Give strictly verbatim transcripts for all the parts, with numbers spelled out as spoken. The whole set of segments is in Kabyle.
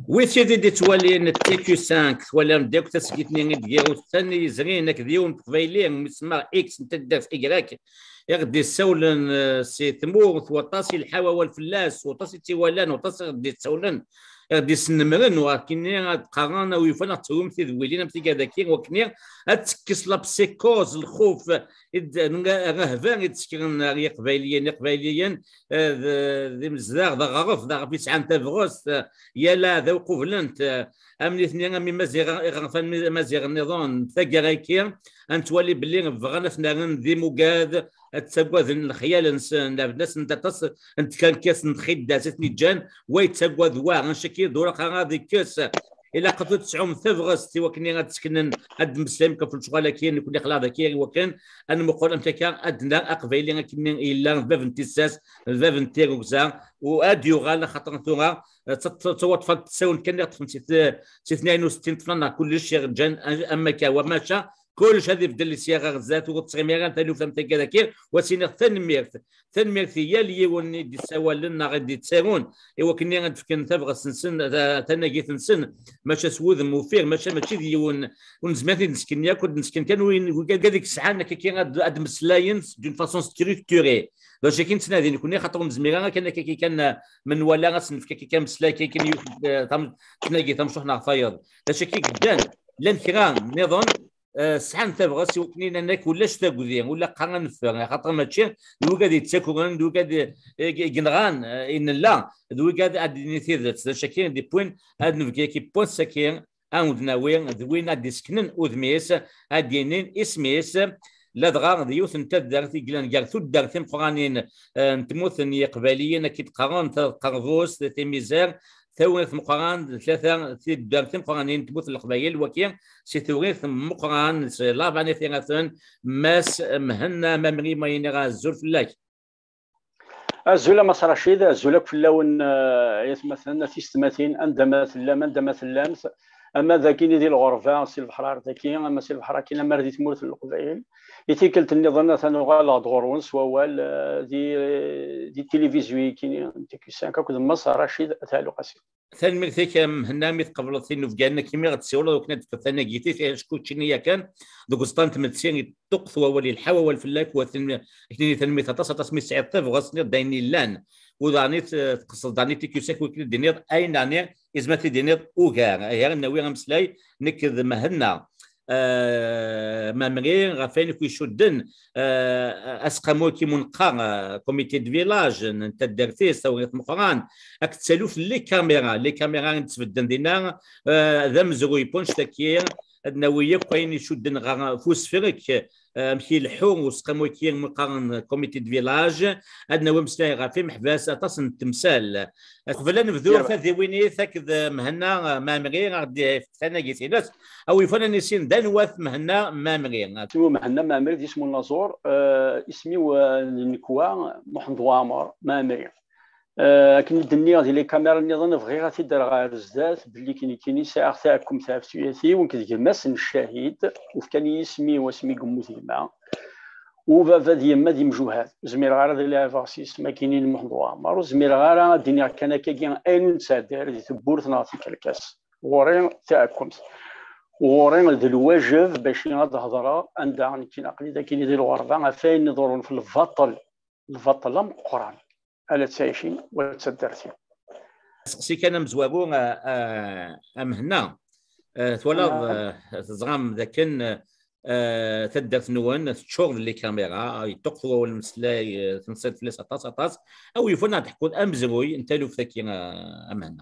Wi tid i d-ittwalin T Q cinq, twalam-d akk tasgit-nni i d-yewwten yezrin akked yiwen n teqbayli mi semmaɣ X n taddart Y, i ɣ-d-issawlen eh, si tmurt, waṭas ilḥa wawal fell-as, waṭas i tt-iwalan, waṭas i ɣ-d-issawlen, i ɣ-d-isnemmren, wakken ad qqaren a wi yufan ad ɣ-tawim tidwilin am tigad-agi, wakken ad tekkes la psychose, lxuf, i d-, rrehba i d-sekren ar Yiqbayliyen. Iqbayliyen eh, d, d imezdaɣ, d aɣref, d aɣref yesɛan tabɣest, eh, yal aɛdaw qublen-t, eh, am nitni, am imaziɣen, iɣerfan imaziɣen nniḍen, taggara-agi, ad nettwali belli bɣan ad ten-rren d imugad, ad ttaggaden lexyal-nsen, lɛebd-asen-d aṭas n tkerkas, n txidas i ten-iǧǧan, wa yettaggad wa, anect-agi d uraq ara ad ikkes. Ilaq ad tesɛum tabɣest i wakken ad seknen, ad d-mmeslayem ɣef lecɣal-agi, nekkni aql-aɣ dagi i wakken ad nmuqel amek akka ad d-nerr aqbayli akkenni yella d bab n tissas, d bab n tirrugza, u ad d-yuɣal axaṭer tura d tawaṭfalt n tsawent kan i ɣ-ṭṭfen si t-, si tnayen u settin ṭṭfna neɣ kullec i ɣ-ǧǧan am akka, wa maca kullec ad ibeddel sya ɣer zdat, ur tettɣimi ara taluft am tagad-agi, u ad s-iniɣ tanemmirt. Tanemmirt i yal yiwen i d-issawalen neɣ i d-ittarun i wakken ad d-fken tabɣest-nsen, ta-, tanagit-nsen, maca s wudem uffir, maca mačči d yiwen, ur nezmir ad t-id-nesken yakk, ur d-nesken kan win, wigad i yesɛan akka ad, ad d-meslayen d'une façon structurée. D acu akka i nettnadi nekkni, xaṭer ur nezmir ara kan akka kan, eh, menwala ad s-nefk akka kan ameslay kan, kan yiwet, eh, tam-, tnagi tamcuḥt neɣ tayeḍ. D acu akka i yeddan, llan kra nniḍen, eh, sɛan tabɣest i wakken i nnan akk ulac tagdi, ur ilaq ara ad neffer, axaṭer mačči d wigad yettakren, d wigad i, i, i yenɣan, eh, i nella, d wigad ad d-nini tidet. D acu akka i d-iwwin ad nebgi akka points-agi, ad d-nawi d win ad d-iseknen udem-is, ad d-yinin isem-is, ladɣa d yiwet n taddart i yellan gar tuddar timeqqranin, eh, n tmurt n Yiqbayliyen, akka i d-qqaren Tadeqqerbust, Timizar, Tawirt Meqqran, d tlata tuddar timeqqranin n tmurt n Leqbayel, wagi si Tewrirt Meqqran, s Labanit Iraten, Mass Mhenna Mamri, ma iniɣ azul fell-ak. Azul a Mass Racid, azul akk fell-awen, eh, ay atmaten, a tiyessetmatin, anda ma tellam, anda ma tellamt, ama dagini di lɣerba, si lebḥer ar dagi, ama si lebḥer akkin, ama ar di tmurt n Leqbayel. I tikkelt nniḍen, atan uɣaleɣ-d ɣur-wen s wawal, eh, di, di tilivizyu-yikini n T Q cinq akked Mass Racid At Ɛli Qasi. Tanemmirt-ik a Mhenna mi tqebleḍ tinubga-nni, akken mi ɣ-d-tsiwleḍ akken ad d-tefkeḍ tanagit-ik, acku ččini yakan deg uẓeṭṭa n tmetti, yeṭṭuqqet wawal, yelḥa wawal fell-ak, wa tin-, ak-nini tanemmirt aṭas, aṭas mi tesɛiḍ tabɣest-nni d ayen yellan. U daɣen i t-, tqesdeḍ daɣen i T Q cinq, wakken i d-tiniḍ ayen daɣen izmer ad t-id-tiniḍ ugar. Ihi ad nawi ameslay nekk d Mhenna, eh, Mamri, ɣef wayen akk icudden, eh, aseqqamu-agi mu neqqar, eh, comité de village n taddart-is, Tawrirt Meqqran, akked taluft n les caméras, les caméras i d-sbedden dinna, eh, d amezruy n wanect-agi, ad nawi akk ayen icudden ɣer, ɣef usefrek, eh, amek ileḥḥu useqqamu-agi mu qqaren comité de village, ad nawi ameslay ɣef imeḥbas, aṭas n temsal. Qbel ad nebdu, yerbeḥ, tadiwinit akked Mhenna Mamri, a ɣ-d-yefk tanagit-ines, a wi yufan ad nissin d anwa-t Mhenna Mamri. Isem-iw Mhenna Mamri, d isem unaẓur, eh, isem-iw, eh, d nnekwa Muḥend Waɛmer Mamri. Eh, akken i d-nniɣ di les caméras nniḍen, bɣiɣ ad t-id-rreɣ ar zdat, belli nekkini sɛiɣ taɛkemt ɣef tuyat-iw, nekk d gma-s n ccahid, ufkan-iyi isem-iw asmi i yemmut gma. U baba d yemma d imjuhad. Ur zmireɣ ara ad leɛbeɣ s yisem-agi n Muḥend Waɛmer. Ur zmireɣ ara ad d-iniɣ kan akkagi ayen ur nesɛeddi ara di tewwurt neɣ tikerkas. Ɣur-i taɛkemt. Ɣur-i d lwajeb bac ad d-hedreɣ anda nekkini aql-i dagi di lɣerba ɣef wayen iḍerrun f lbaṭel. Lbaṭel ameqqran. Ala d tayacin wa d taddart-iw. Seqsi kan amezwaru, a, a, a Mhenna. Eh, twalaḍ, eh, teẓram dakken, eh, taddart-nwen teččur d les caméras, yeṭṭuqqet wawal n umeslay, eh, tensiḍ fell-as aṭas, aṭas. A wi yufan ad d-teḥkuḍ amezruy n taluft-agi, eh, a Mhenna.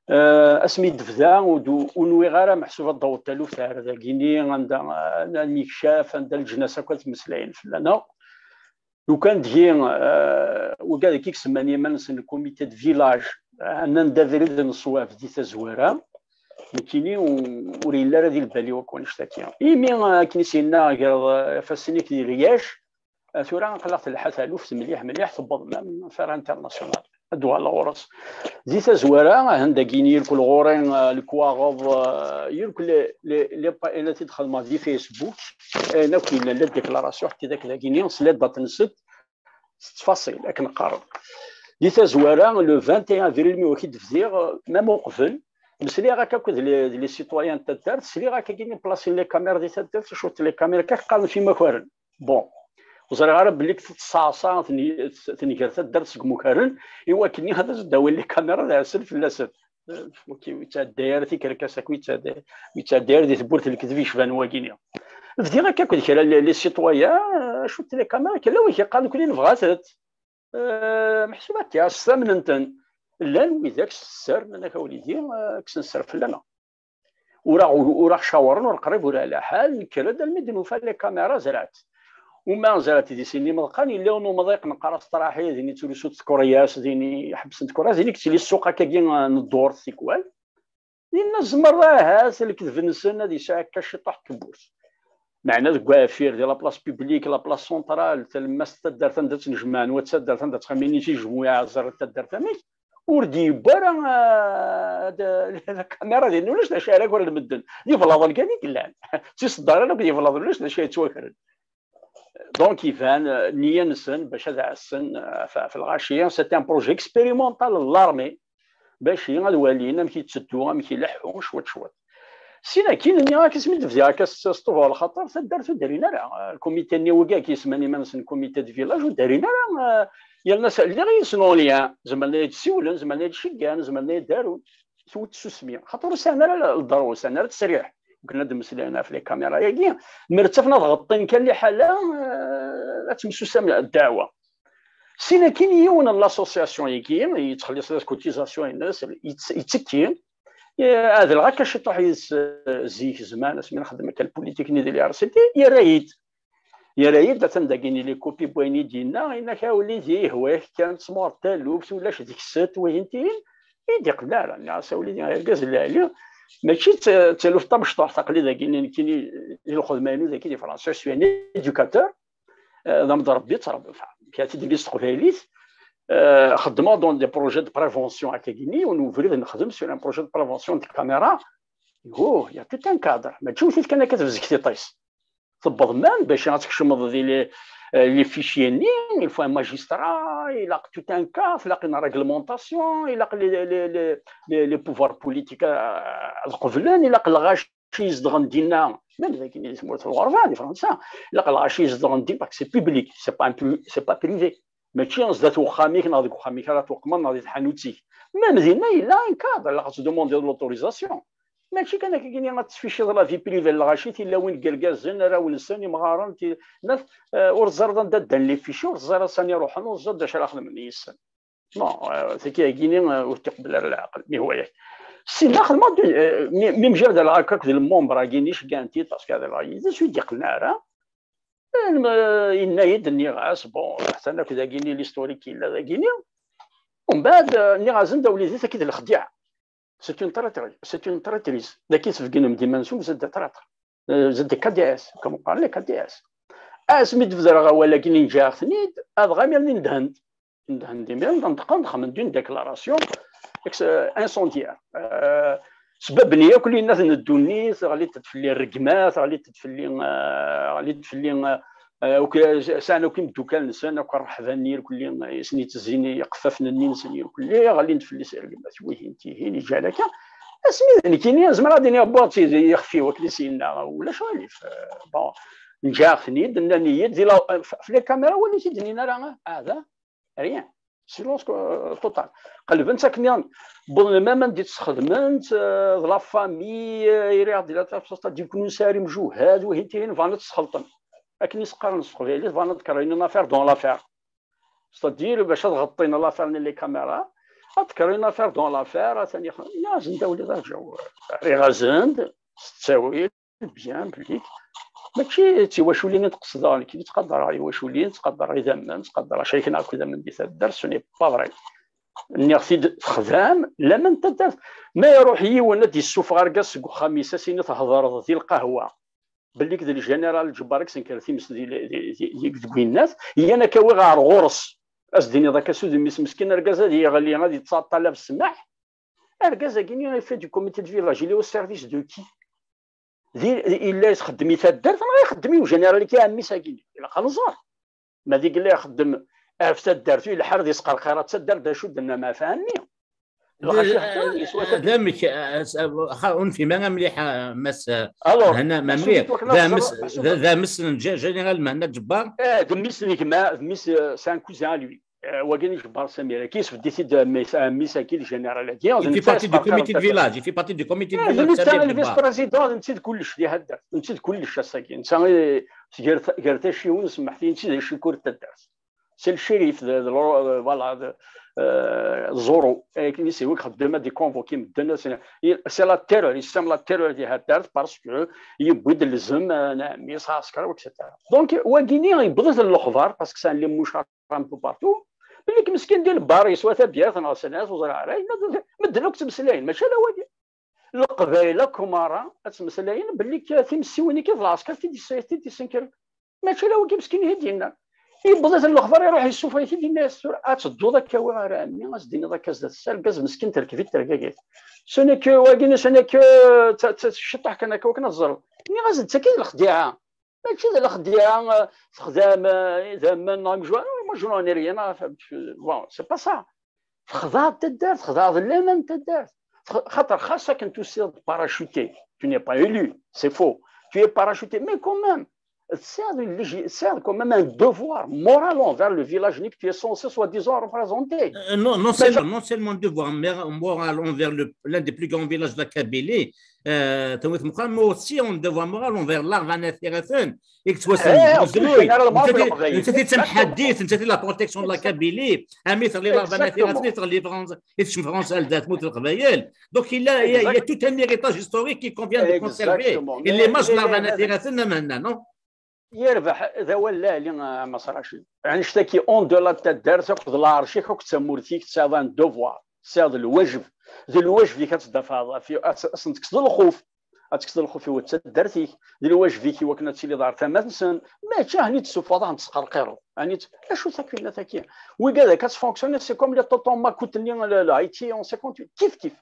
Eh, asmi d-tebda, ur d-, ur nwiɣ ara meḥsub ad d-taweḍ taluft ar dagini, anda, eh, anda lmikcaf, anda leǧnas akk ad ttmeslayen fell-aneɣ. Lukan deg-i, eh, wigad i isemman iman-nsen le comité de village, eh, nnan-d abrid n ṣṣwab di tazwara, nekkini u-, ur yelli ara di lbal-iw akk wanect-agi. Imi, eh, akken i s-yenna gar, eh, ifassen-ik di ryac, eh, tura aql-aɣ telḥa taluft mliḥ, mliḥ, tewweḍ même affaire internationale. Ad d-uɣaleɣ ɣur-s. Di tazwara, ahan dagini irkel ɣur-i, eh, lekwaɣeḍ, eh, irkel les, les, les pa-, ayen ad t-id-xedmeɣ di Facebook, ayen akk yellan la déclaration, ḥedd tidak dagini, s la date-nsent, s ttfaṣil, akken qqaren. Di tazwara, le vingt et un avril, mi wak i d-bdiɣ, même uqbel, Mesliɣ akka akked les citoyens n taddart, sliɣ akka gini plasin les caméras di taddart, cwiṭ les caméras akka qqaren f imakaren. Bon, ur ẓriɣ ara belli tettṣaṣa tenger taddart seg imakaren i wakken ad as-d-awin les caméras ad ɛassen fell-asen. Wi ttɛedday ara tikerkas akk, wi ttɛedday ara di tewwurt n lekdeb yecban wagini. Bdiɣ akka akked kra les citoyens, cwiṭ les caméras, kra wik iqqaren nekkni nebɣa-tent. Meḥsub akka stamnen-ten. Llan widak ssarmen akk a wlidi, kksen sser fell-aneɣ. Ur aɣ-cawren, ur qrib ur ɛla ḥal, nekker-d almi d-nufa les caméras zrant. Uma zrant di sin imeḍqan, yella yiwen umḍiq neqqar-as Ṭraḥi, din i ttrusu tkuriyas, din i ḥebsen tkuriyas, din i yettili ssuq akkagi n ddurt tikwal. Dinna tzemreḍ ahat lekdeb-nsen ad yesɛu akka ciṭuḥ n tewwurt. Meɛna deg uɛfir, di la place publique, la place centrale, talemmast n taddart anda ttnejmaɛen wat taddart anda ttxemmin i tijmuɛa ẓer taddart amek, ur d-yewwi ara la kamira din, ulac d acu ara gren medden. D iblaḍen kan i yellan. D tiseddarin akk d iblaḍen, ulac d acu yettwakren. Donc iban nniya-nsen bac ad ɛassen ɣef lɣaci. C'est un projet expérimental n l'armée bac ad walin amek yetteddu, amek ileḥḥu cwiṭ cwiṭ. Sin akin nniɣ-ak asmi d-bdiɣ akka s ṭṭuba lxaṭer, taddart ur d-rrin ara. Lkumita-nni wigi ak yesman iman-nsen kumita de village ur d-rrin ara. Yerna lliɣ yis-sen en lien, zemren ad yi-d-siwlen, zemren ad yi-d-ceggan, zemren ad yi-d-arun. Tewwet tsusmi, xaṭer ur sɛin ara lḍerwa, ur sɛin ara ttesriḥ. Ugin ad d-mmeslayen ɣef les caméras-agi, mi ttafen ad ɣeṭṭin kan liḥala, ad temsusam ddeɛwa. Sin akin yiwen n l'association-agi yettxelliṣ les cotisations-ines, yettekki, ɛedleɣ akka ciṭuḥ yis zik zman, asmi nxeddem akka lpolitik-nni di l'R C T, yerra-yi-d. Yerra-yi-d atan dagini les copies n wayen i d-yenna, yenna-k a wlidi, ihwa-yak kan, ttmur d taluft, ulac deg-s tiwihin tihin, i d-iqenneɛ ara. Nniɣ-as a wlidi, argaz lɛali, mačči d taluft tamecṭuḥt, aql-i dagini nekkini di lxedma-inu dagi di Fransa, je suis un éducateur, d amedrebbi, ttrebbi, kra tidli s teqbaylit. Xeddmeɣ dans des projets de prévention akkagini, yiwen ubrid nexdem sur un projet de prévention de caméra. Yuh, il y a tout un cadre, mačči wwet-it kan akka tebzeg tiṭ-is. Tewweḍ man bac ad tkecmeḍ di les fichiers-nni, il faut un magistrat, ilaq tout un cadre, ilaq une réglementation, ilaq les pouvoirs politiques ad qeblen, ilaq lɣaci izedɣen dinna, même dagi di tmurt n Lɣerba, di Fransa, ilaq lɣaci izedɣen dinna, parce que c'est public, c'est pas privé. Mačči sdat uxxam-ik neɣ deg uxxam-ik ara tweqmeḍ neɣ di tḥanut-ik. Même dinna yella un cadre, ilaq ad tdemandiḍ l'autorisation. Mačči kan akkagini ad tesficiḍ la vie privée n lɣaci, tilawin n yergazen, arraw-nsen, imɣaren, ur teẓriḍ anda ddan les fichiers, ur teẓriḍ sani ruḥen, ur teẓriḍ d acu ara xedmen yis-sen. Bon, tagi-agini ur t-iqebbel ara leɛqel, mi hwa yak. Si daxel, mi mjadaleɣ akka akked lmembre-agini, ceggan-t-id, parce que ad aleɣ yid-s, ur d-iqenneɛ ara. Yenna-yi-d, nniɣ-as, bon, atan akk dagini l'historique yella dagini. Umbeɛd nniɣ-asen-d a wlidi, tagi d lexdiɛa. C'est une traîtrise, c'est une traîtrise. Dagi tbegnem-d iman-nsen, vous êtes des traîtres. Vous êtes des K D S, comme on parle, les K D S. Asmi d-bedreɣ awal-agi, nǧaɣ-ten-id, adɣa imir-nni ndhen-d. Ndhen-d imir, nṭeqen, xedmen une déclaration incendiaire. Sbabben-iyi akk linat n ddunit, ɣlint-d fell-i rregmat, ɣlint-d fell-i, ɣlint-d fell-i, sɛan akk imeddukal-nsen, akk rreḥba-nni irkelli i sen-ittezzin iqeffafen-nni-nsen irkelli, ɣlin-d fell-i s rregmat, wihin, tihin, iǧal akka. Asmi d nekkini, zemreɣ ad iniɣ wwiɣ-tt-id i yixef-iw akken i s-yenna, ulac aɣilif. Bon, nǧaɣ-ten-id, nnan-iyi-d, f les caméras, wali ur t-id-nnin ara, ah, da, rien. Silence total. Qelben-tt akken, wwḍen même anda i tt-sxedmen, d la famille, iriɣ di la tafsast, ad d-ikun usari mjuhad, wihin tihin, bɣan ad tt-sxelṭen. Akken i s-qqaren s teqbaylit, bɣan ad d-créer une affaire dans l'affaire. C'est-à-dire, bac ad ɣeṭṭin l'affaire-nni les caméras, ad d-créer une affaire dans l'affaire, atan ixdem, nniɣ-asen-d a wlidi, rǧaw, rriɣ-asen-d s ttawil, bien, public. Mačči d tiwaculin i d-qesdeɣ, nekkini ttqadareɣ iwaculin, ttqadareɣ idammen, ttqadareɣ cayken akk idammen di taddart, ce n'est pas vrai. Nniɣ-t-id texdam, laman n taddart. Ma iruḥ yiwen ad d-issufeɣ argaz seg uxxam-is, as-iniḍ thedreḍ di lqahwa belli d ljeneral Ǧebbar i isenkren times di, di, di, di, deg winnat, yan ad k-awiɣ ɣer ɣur-s, ad s-d-tiniḍ akka s udem-is, meskin argaz ad yeɣli, ad yettɛeṭṭal ɣef ssmaḥ. Argaz-agi, il fait du comité de village, il est au service de qui? Di, yella ixeddem i taddart neɣ ixeddem i ujeneral-agi, ɛemmi-s-agi? Ilaq ad nẓer. Ma d yella ixeddem ɣef taddart, ileḥḥer di Sqerqira d taddart, d acu d-nna ma ɣef ɛemmi? Lɣaci d amek? Ur nefhim ara mliḥ, Mass. Alors, Mhenna Mamri, d ames n Général Mhenna Ǧebbar. D mmi-s n gma, d mmi-s, c'est un cousin à lui. Wagi n Ǧebbar Samir, qui se dit de mmi-s, mmi-s, qui le général. Il fait partie du comité de village, il fait partie du comité de village. Le vice-président, d netta d kullec di taddart, d netta d kullec ass-agi. Netta, gar taciwin, semmeḥt-iyi, netta d acikur n taddart. C'est le shérif de, de, de, voilà, de, euh, Zoro. Et c'est lui qui a des convoqués, c'est la terreur, il sème la terreur di taddart parce que il y a beaucoup de l'islam, mais ça, et cetera. Donc, wagini, il brûle le khbar parce que ça, les mouches un peu partout. Belli-k meskin di lbar yeswa tabyirt neɣ snas, ur ẓriɣ ara, medden akk ttmeslayen, mačči ala wagi. Leqbayel akk merra ad ttmeslayen belli timsiwin-agi d lɛesker tid yessenkren. Mačči ala wagi meskin i d-yenna. Yewweḍ-it lexbar, iruḥ yessufeɣ-it-id, yenna-yas tura ad tedduḍ ad k-awiɣ ɣer ɛemmi, ad s-d-tiniḍ akka zdat-s, argaz meskin terkeb-it tergagit. Ce n'est que wagi, ce n'est que ciṭuḥ kan akka wakken ad teẓreḍ. Nniɣ-as d tagi d lexdiɛa. Mačči d lexdiɛa, texdam idammen neɣ imejwar. Moi, je n'en ai rien à faire. Bon, c'est pas ça. Texḍaɛeḍ taddart, texḍaɛeḍ laman n taddart. Xaṭer xas akken tusiḍ parachuté, tu n'es pas élu, c'est faux. Tu es parachuté, mais quand même, c'est quand même un devoir moral envers le village que tu es censé soi-disant représenter. Euh, non, non, seulement, non seulement un devoir moral envers l'un des plus grands villages de la Kabylie, euh, mais aussi un devoir moral envers l'arbre à At Yiraten, et que tu vois, c'est une grosse grouille. Une petite samhadith, une petite la protection de la Kabylie, un mètre les l'arbre à At Yiraten, les Français, les Français, les Atmout, le Khabayel. Donc, il a, il y a, il y a tout un héritage historique qu'il convient de conserver. Et les masses de l'arbre à At Yiraten, non? Yerbeḥ d awal lɛali, a Mass Racid. Annect-agi, au-delà n taddart akked lɛerc-ik akked tmurt-ik, tesɛiḍ un devoir, tesɛiḍ lwajeb. D lwajeb-ik ad tdafɛeḍ, ad sen-tekkseḍ lxuf, ad tekkseḍ lxuf i wat taddart-ik, d lwajeb-ik i wakken ad tiliḍ ɣer tama-nsen, mačči ɛni tessufɣeḍ ad ten-tesqerqireḍ, ɛni acu-t akk-nni-agi? Wigad akka ttfonctionner, c'est comme les tontons makout-nni, le, le Haïti en cinquante-huit, kif kif.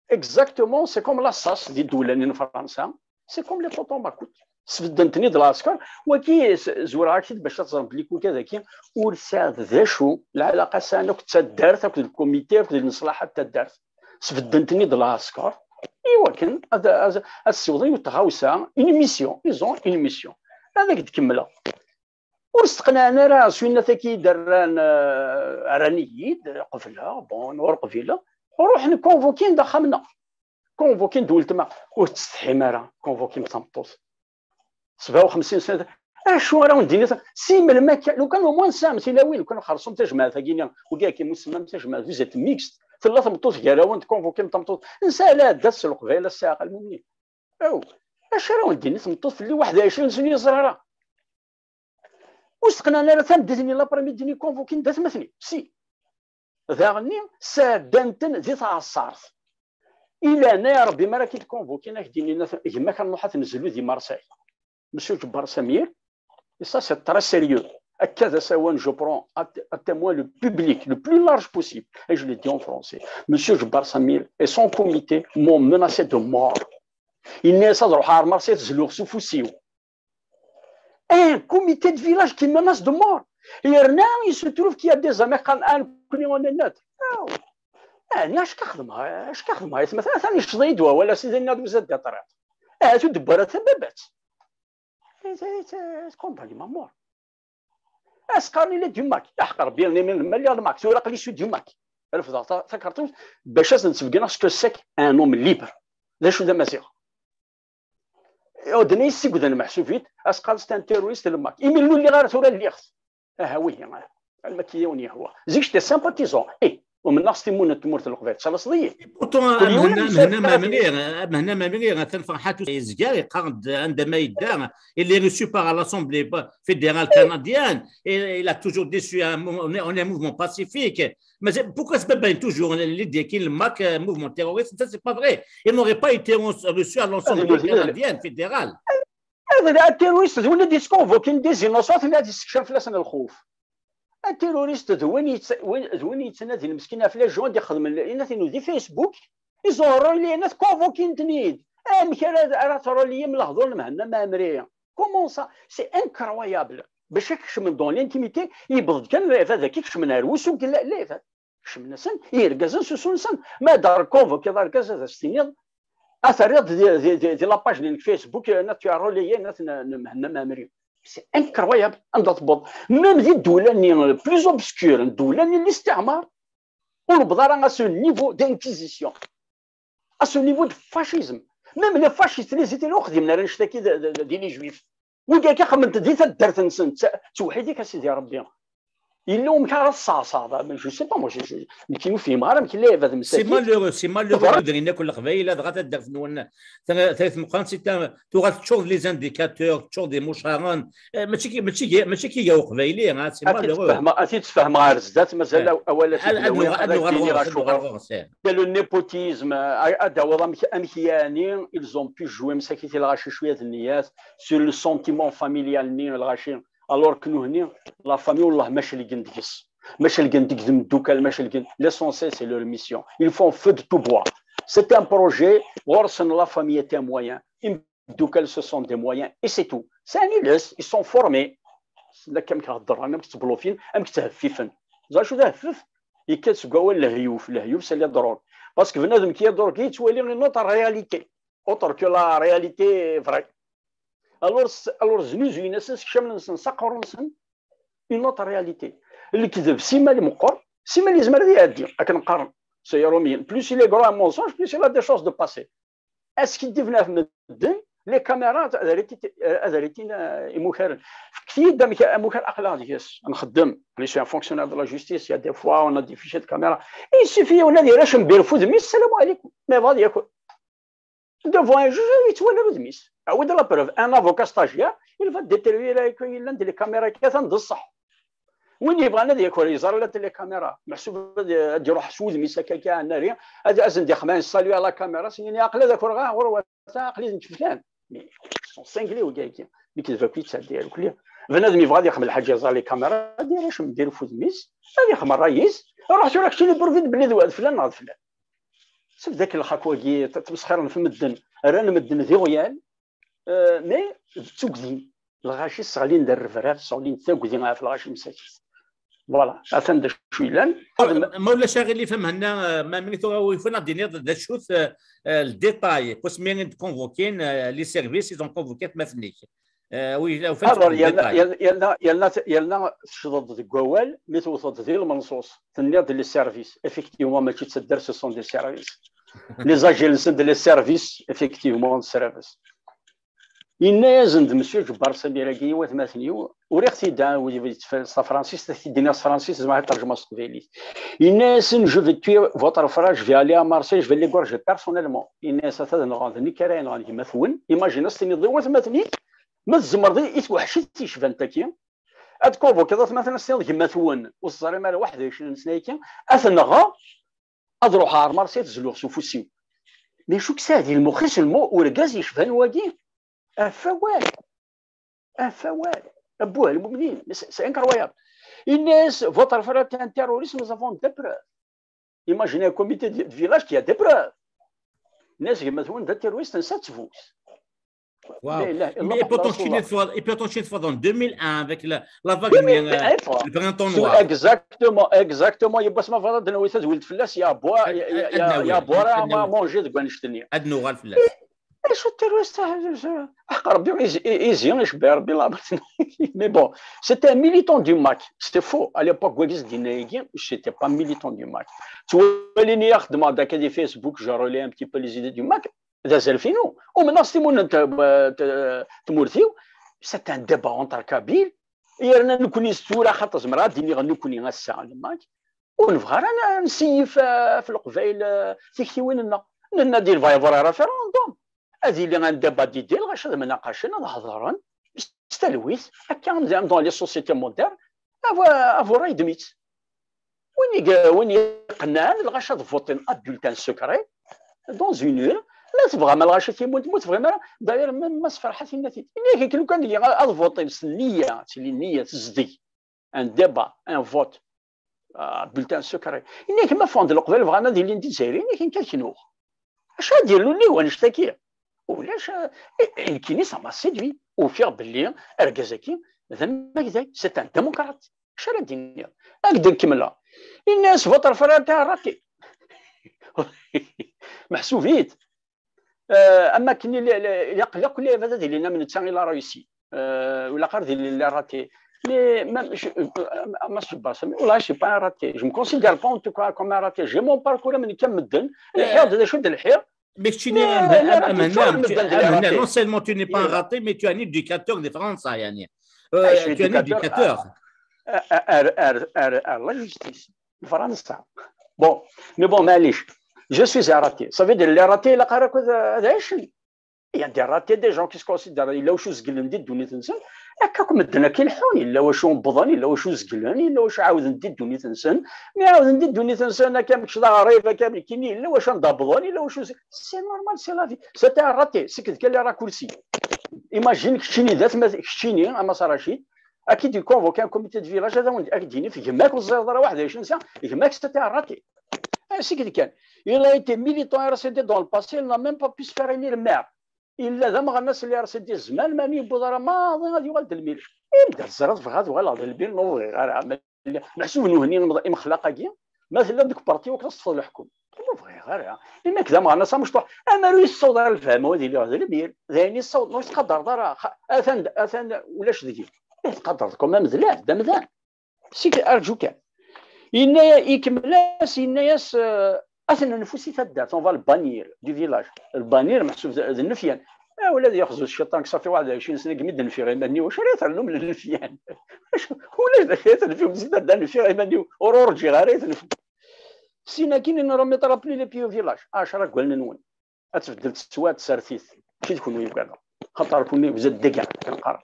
Exactement, c'est comme la sas di ddewla-nni n Fransa, c'est comme les tontons makout. Sbedden-ten-id lɛesker, wagi zureɣ-ak-t-id bac ad teẓrem belli kunta dagi ur tesɛiḍ d acu, lɛalaqa sɛan akked taddart, akked lkumiti, akked lmeṣlaḥa n taddart. Sbedden-ten-id lɛesker i wakken ad, ad, ad ssiwḍen yiwet tɣawsa, une mission, ils ont une mission. Ad ak-d-kemmleɣ. Ur steqnaɛen ara s winna-tagi i d-rran, rran-iyi-d, qebleɣ, bon, ur qbileɣ. Ruḥen convoquin-d axxam-nneɣ. Convoquin-d weltma. Ur tettsetḥim ara, convoquin-d tameṭṭut. Sebɛa u xemsin sna, acu ara wen-d-iniɣ? Si melmi akka, lukan au moins tesɛam tilawin, lukan xerṣum tajmaɛt-agi-nni, wagi akka musemma tajmaɛt, vous êtes mixte, tella tmeṭṭut gar-awen, tconvoquim tameṭṭut, nesɛa lɛaddat s Leqbayel, ass-a aqal mumni. Aw, acu ara wen-d-tini tmeṭṭut fell-i, waḥed ɛecrin sna ur yeẓri ara? Ur steqnan ara tameddit-nni l'après-midi-nni convoquin-d atmaten-iw. Si. Daɣenni sɛeddan-ten di tɛeṣṣart. I leɛnaya Rebbi, mi ara k-id-convoquin, ad k-d-inin gma-k ad nruḥ ad t-nezlu di Marseille. Monsieur Ǧebbar Samir, et ça c'est très sérieux. Akka d asawen, je prends à, à témoin le public le plus large possible, et je le dis en français. Monsieur Ǧebbar Samir et son comité m'ont menacé de mort. Yenna-yas ad ruḥeɣ ɣer Marseille ad zluɣ s ufus-iw. Un comité de village qui menace de mort. Yerna, il se trouve qu'il y a des amis qqaren, ah, nekkni on est neutre. Ɛni acu ka xedmeɣ, acu ka xedmeɣ, aytma, atan yecceḍ-iyi-d wawal, a sidi, nniɣ-d uzad di ṭṭriq. Ahat ur d-tewwi ara tababat. Tkumbani ma mort. As-qqaren il est du MAK. Aḥeq Rebbi, yerna imir lemma lliɣ le MAK, tura aql-i sud du MAK. Refdeɣ takerṭuct bac ad sen-sbeggneɣ ce que c'est qu'un homme libre. D acu d amaziɣ? Ur d-nni yessigden meḥsub-it, as-qqaren c'est un terroriste le MAK. Imi ur lliɣ ara tura lliɣ-t. Aha, wihi, alma akka i awen-yehwa. Zik j'étais sympathisant. Eh, umneɣ s timunent n tmurt n Leqbayel, tettalaseḍ-iyi. Pourtant, Mhenna Mamri, Mhenna Mamri, atan Ferḥat yezga yeqqar-d anda ma yedda, il est reçu par l'Assemblée fédérale canadienne, et il a toujours déçu un, un, un mouvement pacifique. Mais pourquoi se bébé toujours l'idée qu'il MAK, un mouvement terroriste? Ça, c'est pas vrai. Il n'aurait pas été reçu à l'Assemblée canadienne fédérale. Ad terroriste d win i d-yesconvoquin des innocents, ad yessekcam fell-asen lxuf. Terroriste d win yettnadin meskin ɣef les gens ad ixedmen, inaten di Facebook, ils ont relié, convoquin-ten-id. Amek ara, ara troliyem lehdur n Mhenna Mamri? Comment ça? C'est incroyable. Bac ad kecmen dans l'intimité, yewweḍ-d kan lɛibad akka kecmen ar wusu n lɛibad. kecmen-asen, i yergazen susun-nsen. Ma d-reconvokiḍ argaz, ad as-tiniḍ, ad terriḍ di, di, di, di la page n Facebook, eh, na tu as relayé, na, na, na Mhenna Memri. C'est incroyable, anda tewweḍ. Même di ddula-nni plus obscure, ddula-nni n listiɛmar, ur newweḍ ara à ce niveau d'inquisition, à ce niveau de fascisme. Même les fascistes, les Italiens, ur xdimen ara annect-agi d, d, d, di les juifs. Wigi akka xedmen-t di taddart-nsen, ttewḥid-ik a Sidi Rebbi. Yella umek ara tseɛṣaḍ, je sais pas, moi, je, je, nekki ur fhimeɣ ara amek lɛibad. C'est messaki malheureux, c'est malheureux. Voilà. Drin akk Leqbayel, dɣa taddart-nwen, ta-, tayet meqqren, c'est un, tuɣal teččur d les indicateurs, teččur d imucaren. Eh, mačči ki-, mačči ki-, mačči ki ga Uqbayli, hein, c'est malheureux. Ad t-id-sfehmeɣ, ad t-id-sfehmeɣ ar zdat, mazal, eh, awal ad, ad nuɣal, ad nuɣal ɣur-s, ad nuɣal ɣur-s, eh. Le népotisme, a-, ad d-tawiḍ amek, amek yeɛni, ils ont pu jouer msakit i lɣaci cwiya d nniyat, sur le sentiment familial-nni lɣaci. Alors que nuhni, la famille, wallah, ma celgen deg-s. Ma celgen deg tmeddukal, ma celgen, l'essentiel, c'est leur mission. Ils font feu de tout bois. C'est un projet, ɣur-sen la famille est un moyen. Imeddukal, ce sont des moyens, et c'est tout. C'est un iles, ils sont formés. Amek, amek heddren, amek ttblufin, amek ttheffifen. Ẓer acu d aheffef? Yekkat seg wawal lehyuf, lehyuf, c'est les drogues. Parce que bnadem ki drogue, yettwali une autre réalité, autre que la réalité vraie. Alors, s-, alors, znuzuyen-asen, sekcamnen-sen s aqerru-nsen, une autre réalité. Lekdeb, simmal meqqer, simmal yezmer ad iɛeddi, akken qqaren, c'est Irumiyen. Plus il est grand un mensonge, plus il a des chances de passer. Askiddiben ɣef medden, les caméras, ad riti-, ad ritin, euh, imukaren. Fket-iyi-d amek amukar aql-aɣ deg-s, nxeddem. Je suis un fonctionnaire de la justice, il y a des fois, on a des fichiers de caméra. Il suffit, on a des rachem birfud, mais salam alaikum. Mais va dire quoi. Devant un juge, yettwali udem-is. Awi-d la preuve. Un avocat stagiaire, il va déterminer que yellan-d les caméras katan d ṣṣeḥ. Win yebɣan ad yaker, yeẓra la télé caméra. Meḥsub ad, ad iruḥ s wudem-is akka, akka, nari, ad, ad sen-d-ixmɛ, salut à la caméra, s-yini, aql-i ad akereɣ, ah, ɣur-wat, aql-i nekk flan. Mais, ils sont cinglés, wigi-agi. Lekdeb akk yettɛeddi irkelli. Bnadem yebɣa ad yexdem lḥaǧa, yeẓra les caméras, ad iracem, ad irfed udem-is, ad yexdem ṛṛay-is, ruḥ tura keččini, prouvi-d belli d wa-, d flan neɣ d flan. Sbedd akken lxak wagi, t-, ttmesxiren ɣef medden, rran medden d iɣyal, euh, mais d tugdi. Lɣaci sseɣlin-d rrebrab, sseɣlin-d tagdi ɣef lɣaci msakit. Voilà, atan d acu yellan. Ma ulac aɣilif, a Mhenna, euh, ma mi tura ufan ad d-tiniḍ d acu-t, euh, euh, le détail, parce que mi d-convoquin, euh, les services, ils ont convoqué atmaten-ik. Euh, oui, là, au fait, alors, le yerna, détail. Yerna, yerna, yerna tecḍeḍ deg wawal, mi tewteḍ di lmenṣuṣ, tenniḍ-d les services. Effectivement, mačči d taddart, ce sont des services. Les agents-nsen d les services, effectivement, d services. Yenna-yasen-d Monsieur Ǧebbar Samir-agi i watmaten-iw, uriɣ-t-id, ah, wid yettfal s tafransist, ad t-id-iniɣ s tefransist, zemreɣ ad t-terjmeɣ s teqbaylit. Yenna-yasen, je vais tuer votre frère, je vais aller à Marseille, je vais l'égorger personnellement. Yenna-yas, ata ad nɣen, d nekk ara yenɣen gma-twen. Imagine, ad s-tiniḍ i watmaten-ik, ma tzemreḍ i, i twaḥcit yecban taki, ad tkonvokiḍ atmaten, ad s-tiniḍ gma-twen, ur teẓrim ara waḥed u ɛecrin sna-agi, ad t-nɣeɣ, ad ruḥeɣ ɣer Marseille, ad t-zluɣ s ufus-iw. Mais acu k-sɛeddi lmux-is, lmu urgaz yecban wagi? Ɣef wawal. Ɣef wawal. Abuh lmumnin. Mais c'est, c'est incroyable. Yenna-yas, votre frère est un terroriste, nous avons des preuves. Imaginez un comité de, de village qui a des preuves. Yenna-yas, gma-twen d terroriste, nsa ttbut. Wow. Mais, et pourtant, tu es fort, et pourtant, tu es fort en deux mille un avec la, la vague, oui, oui, euh, le printemps noir. Exactement, exactement. Il y a pas ma voilà de Noé, ça, de Wiltflas, il y a boire, il y a, il y a, il y a boire à manger de Gwenchtenir. Ad nuɣal fell-as. Acu terroriste, ah, Rebbi, izi, izi, icebbeɛ Rebbi laɛber. Mais bon, c'était un militant du MAK. C'était faux. À l'époque, Gueguis Dinaïgi, c'était pas militant du MAK. Tu vois, il y a des Facebook, je relais un petit peu les idées du MAK. D azref-inu. Umneɣ s timunent n tmurt-iw, c'est un débat entre Kabyles, yerna nekkni s tura, xaṭer zemreɣ ad d-iniɣ nekkni ass-a, le MAK, ur nebɣi ara ad nseyyef, eh, ɣef Leqbayel, eh, tiktiwin-nneɣ. Nenna-d il va y avoir un référendum. Ad yili un débat d'idées, lɣaci ad mnaqacen, ad hedren, s talwit, akka, dans les sociétés modernes, à vos, à vos rêves de mythes. Win i, win iqennɛen lɣaci ad votin à bulletin secret dans une urne, ma tebɣam lɣaci timun, ma tebɣim ara. D'ailleurs, même Mass Ferḥat yenna-t-id. Yenna-k lukan deg ad votin s nniya, tili nniya tezdeg. Un débat, un vote, à bulletin secret. Yenna-k ma ffɣen-d Leqbayel bɣan ad ilin d Izzayriyen, yenna-k nekk ad knuɣ. Acu ad d-yernun nnig wannect-agi? Ulac, eh, eh, nekkini ça m'a séduit. Ufiɣ belli argaz-agi d amagday, c'est un démocrate. Acu ara d-iniɣ? Ad d-kemmleɣ. Yenna-yas votre frère a été arrêté. Meḥsub-it. Euh, am akken i la- la- ilaq akk lɛibad ad ilin am netta il a réussi. Euh, ilaq ad ilin les ratés. Mais même, je, euh, ma sebbaṣ, mais والله, je suis pas un raté. Je me considère pas en tout cas comme un raté. J'ai mon parcours am nekk am medden. Lḥiɣ-d d acu d lḥiɣ. Mais tu n'es un, un, un, un, tu- un, un, non seulement tu n'es pas un raté, mais tu es un éducateur de France, يعني. Euh, tu es un éducateur. Ar, ar, ar, ar la justice. Fransa. Bon, mais bon, معليش. Je suis un raté. Ça veut dire les ratés, la karakou. Il y a des ratés, des gens qui se considèrent, yella wacu zeglen di ddunit-nsen, akka akk medden akka i leḥḥun, yella wacu wwḍen, yella wacu zeglen, yella wacu ɛawden di ddunit-nsen, mi ɛawden di ddunit-nsen, akka nekk d aɣrib, akka nekkini, yella wacu anda wwḍen, yella wacu ze-, c'est normal, c'est la vie. C'était un raté, c'est que les raccourcis. Imagine keččini d atma, keččini, a Mass Rachid, ad k-id-convoquer un comité de village, ad awen-, ad k-d-yini, gma-k ur teẓriḍ ara waḥed acu nesɛa, gma-k c'était un raté. Ainsi que kan. Il a été militant R C D dans le passé, il n'a même pas pu se faire élire maire. Yella d ameɣnas n R C D zzman, mani yewweḍ ara maḍi ad yuɣal d lmir. Imda teẓriḍ bɣiɣ ad uɣaleɣ d lmir, ur bɣiɣ ara. Meḥsub Nuhni imexlaq-agi, ma tella deg parti, ur k-teṭṭfeḍ leḥkum. Ur bɣiɣ ara. Imi nekk d ameɣnas amecṭuḥ, amaru yessaweḍ ara lefhama ad iliɣ d lmir, d ayen yessaweḍ, ur tettqadareḍ ara. Xa-, atan, atan ulac deg-i. Ih, tettqadareḍ quand même d lɛebd amdan. Sik, arǧu kan. Yenna-, ikemmel-as, yenna-yas, euh, ad t-nenfu si taddart, on va le bannir du village. Lbanir meḥsub d, d nnefyan. Ah, ula d yaxzu cciṭan, ṣafi waḥed ɛecrin sna, deg mi d-nfiɣ iman-iw, acu ara ternum lennefyan? Acu, ulac d acu ara tnefum si taddart, nfiɣ iman-iw, ur urǧiɣ ara i tnefum. Sin akin, in remettre plus les pieds au village. Ɛecra deg wallen-nwen. Ad tbeddel teswiɛt tsertit. Mačči d kunwi i ugadeɣ. Xaṭer kunwi, vous êtes des gars, akken qqareɣ.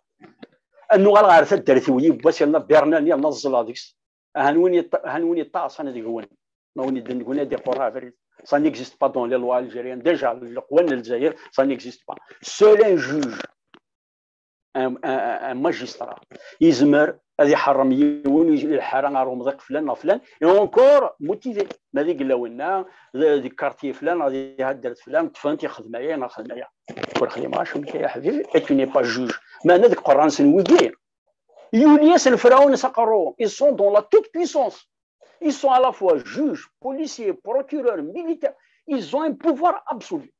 Ad nuɣal ɣer taddart-iw yiwwas, yerna Bernan, yerna ẓẓleɣ deg-s. Ahan win yeṭ-, ahan win yeṭṭaɛṣan deg-wen. Ma win yedden deg-wen ad iqurr abrid. Ça n'existe pas dans les lois algériennes. Déjà, leqwanen n Lezzayer, ça n'existe pas. Seul un juge, un, un, un magistrat, yezmer ad iḥeṛṛem yiwen, ilḥa ɣer umḍiq flan neɣ flan, et encore motivé. Ma d iglawen-a, d, deg quartier flan, ad ihadder flan, ṭṭfen-t, ixdem aya neɣ xdem aya. Ur xdimeɣ acemma, ya ḥbibi, et tu n'es pas juge. Meɛna deg qerran-nsen wigi, yuli-asen Ferɛun s aqerru. Ils sont dans la toute puissance. Ils sont à la fois juges, policiers, procureurs, militaires. Ils ont un pouvoir absolu.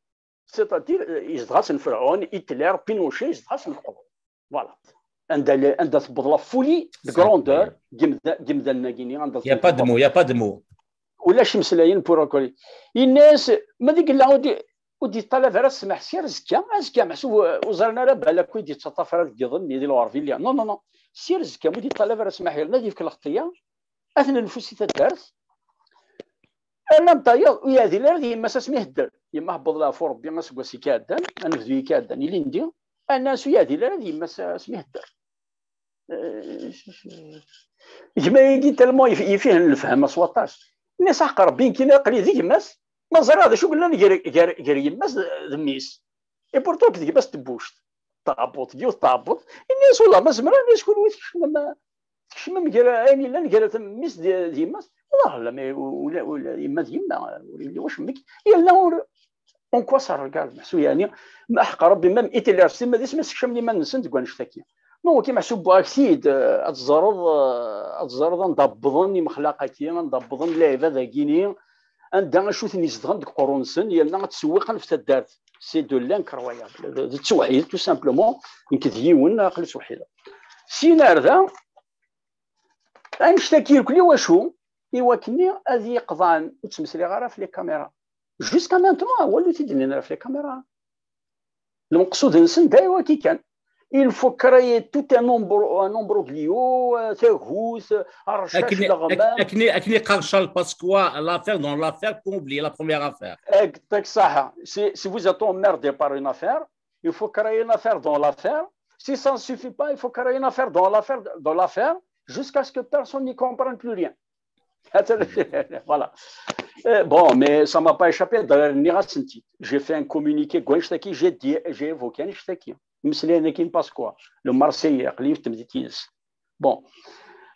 C'est-à-dire, euh, izdeɣ-asen Ferɛun, Hitler, Pinochet, izdeɣ-asen leqrun. Voilà. Anda le-, anda tewweḍ la folie de grandeur, deg imda-, deg imdanen-agi-ni, anda... Il y a pas de mots, il y a pas de mots. Ulac imeslayen pour reconnaître. Yenna-yas, ma d igella ur d-, ur d-yeṭṭalab ara ssmaḥ, sya ar zekka, azekka meḥsub ur ẓrin ara balak ur d-yettaṭṭaf ara deg yiḍ-nni di lɣerb yelli. Non, non, non. Sya ar zekka, ma ur d-yeṭṭalab ara ssmaḥ, yerna ad yefk lxeṭṭya, ad t-nenfu si taddart. Ala n tayeḍ, ur yeɛdil ara d yemma-s asmi ihedder. Yemma hebbeḍ leɛfu Rebbi aseggas i iɛeddan, anebdu i iɛeddan, ilindi, anas ur yeɛdil ara d yemma-s asmi ihedder. Eh, gma-agi tellement yif-, yif-ihen lefhama s waṭas. Nni-as, "Aḥeqq Rebbi, nekkini aql-i d gma-s, ma ẓriɣ d acu yellan gar, gar, gar yemma-s d, d mmi-s. Et pourtant, d gma-s tebbuct. Taɛebbuḍt, yiwet taɛebbuḍt." Ini-as, "Wallah, ma zemreɣ, ini-as, kunwi tkecmem, tkecmem gar ayen yellan gar mmi-s d, d yemma-s." Wallah, la, mais ula, ula yemma d yemma, ur yelli wacemma. Yella ur, en quoi ça regarde, meḥsub, yeɛni, ma ḥeqq Rebbi, même Hitler s timmad-is ma sekcamen iman-nsen deg wanect-agi. Donc, meḥsub, wwiɣ-ak-t-id, eh, ad teẓreḍ, eh, ad teẓreḍ anda wwḍen imexlaq-agi, anda wwḍen lɛibad-agi-ni, anda acu ten-izedɣen deg uqerru-nsen, yerna ad tsewwiqen ɣef taddart. C'est de l'incroyable. D, d ttewḥid, tout simplement. Nekk d yiwen, aql-i ttewḥideɣ. Syin ar da, annect-agi irkel i wacu? I wakken ad iyi-qḍan, ur ttmeslayeɣ ara ɣef les caméras. Jusqu'à maintenant, awal ur t-id-nnin ara ɣef les caméras. Lmeqsud-nsen d aya waki kan. Il faut créer tout un nombre, un imbroglio, euh, tagut, euh, arrac, akken, leɣman. Ak-, akken, akken iqqar Charles Pasqua, l'affaire dans l'affaire, pour oublier la première affaire. Exact, ça. Si, si vous êtes emmerdé par une affaire, il faut créer une affaire dans l'affaire. Si ça ne suffit pas, il faut créer une affaire dans l'affaire, dans l'affaire, jusqu'à ce que personne n'y comprenne plus rien. Voilà. Euh, bon, mais ça m'a pas échappé. D'ailleurs, j'ai fait un communiqué, j'ai dit, j'ai évoqué annect-agi. Imeslayen-agi n Pasqua, le Marseillais, aql-i temdit yid-s. Bon.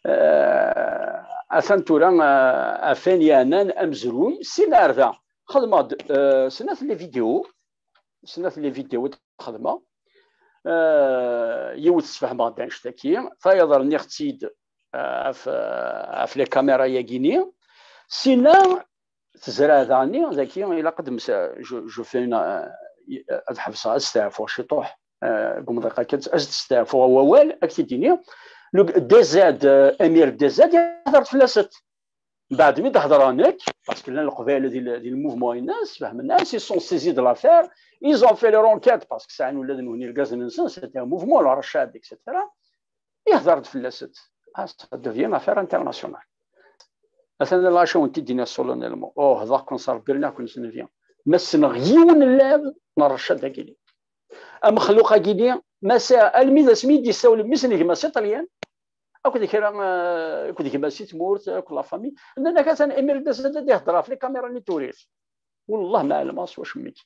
Euh, atan tura, euh, afan yeɛnan amezruy, syin ar da. Xedmeɣ-d, euh, snat les vidéos, snat les vidéos i d-xedmeɣ. Euh, yiwet sfehmeɣ-d annect-agi, tayeḍ rniɣ-tt-id, ɣef, ɣef les caméras-agi-ni. Sina tezreɛ daɣen-ni, dagi ilaq ad msa-, je, je fais une, euh, ad ḥebseɣ, ad steɛfuɣ ciṭuḥ, euh, deg umḍiq akka, ad steɛfuɣ wawal, ad k-t-id-iniɣ. Le D Z, euh, Amir D Z, ihder-d fell-asent. Mbeɛd mi d-hedreɣ nekk, parce que llan Leqbayel di, di le mouvement-ines, fehmen-as, ils sont saisis de l'affaire, ils ont fait leur enquête, parce que sɛan ula d nehni irgazen-nsen, c'était un mouvement, le Rachad, et cetera. Ihder-d fell-asent. Ah, ça devient une affaire internationale. Atan lɣaci awen-t-id-iniɣ solennellement. Oh, hḍeɣ-ken s Rebbi, rniɣ-ken s Nnbi. Ma ssneɣ yiwen n lɛebd n Rachad Dagili. Amexluq-agi-ni, ma sɛiɣ, almi d asmi i d-yessawel mmi-s n gma-s iṭelyan, akked kra, eh, akked gma-s i tmurt, akked la famille. Nnan-ak atan Amir D Z ad ihder ɣef les caméras-nni n Tewrirt. Wallah ma ɛelmeɣ s wacemma-k.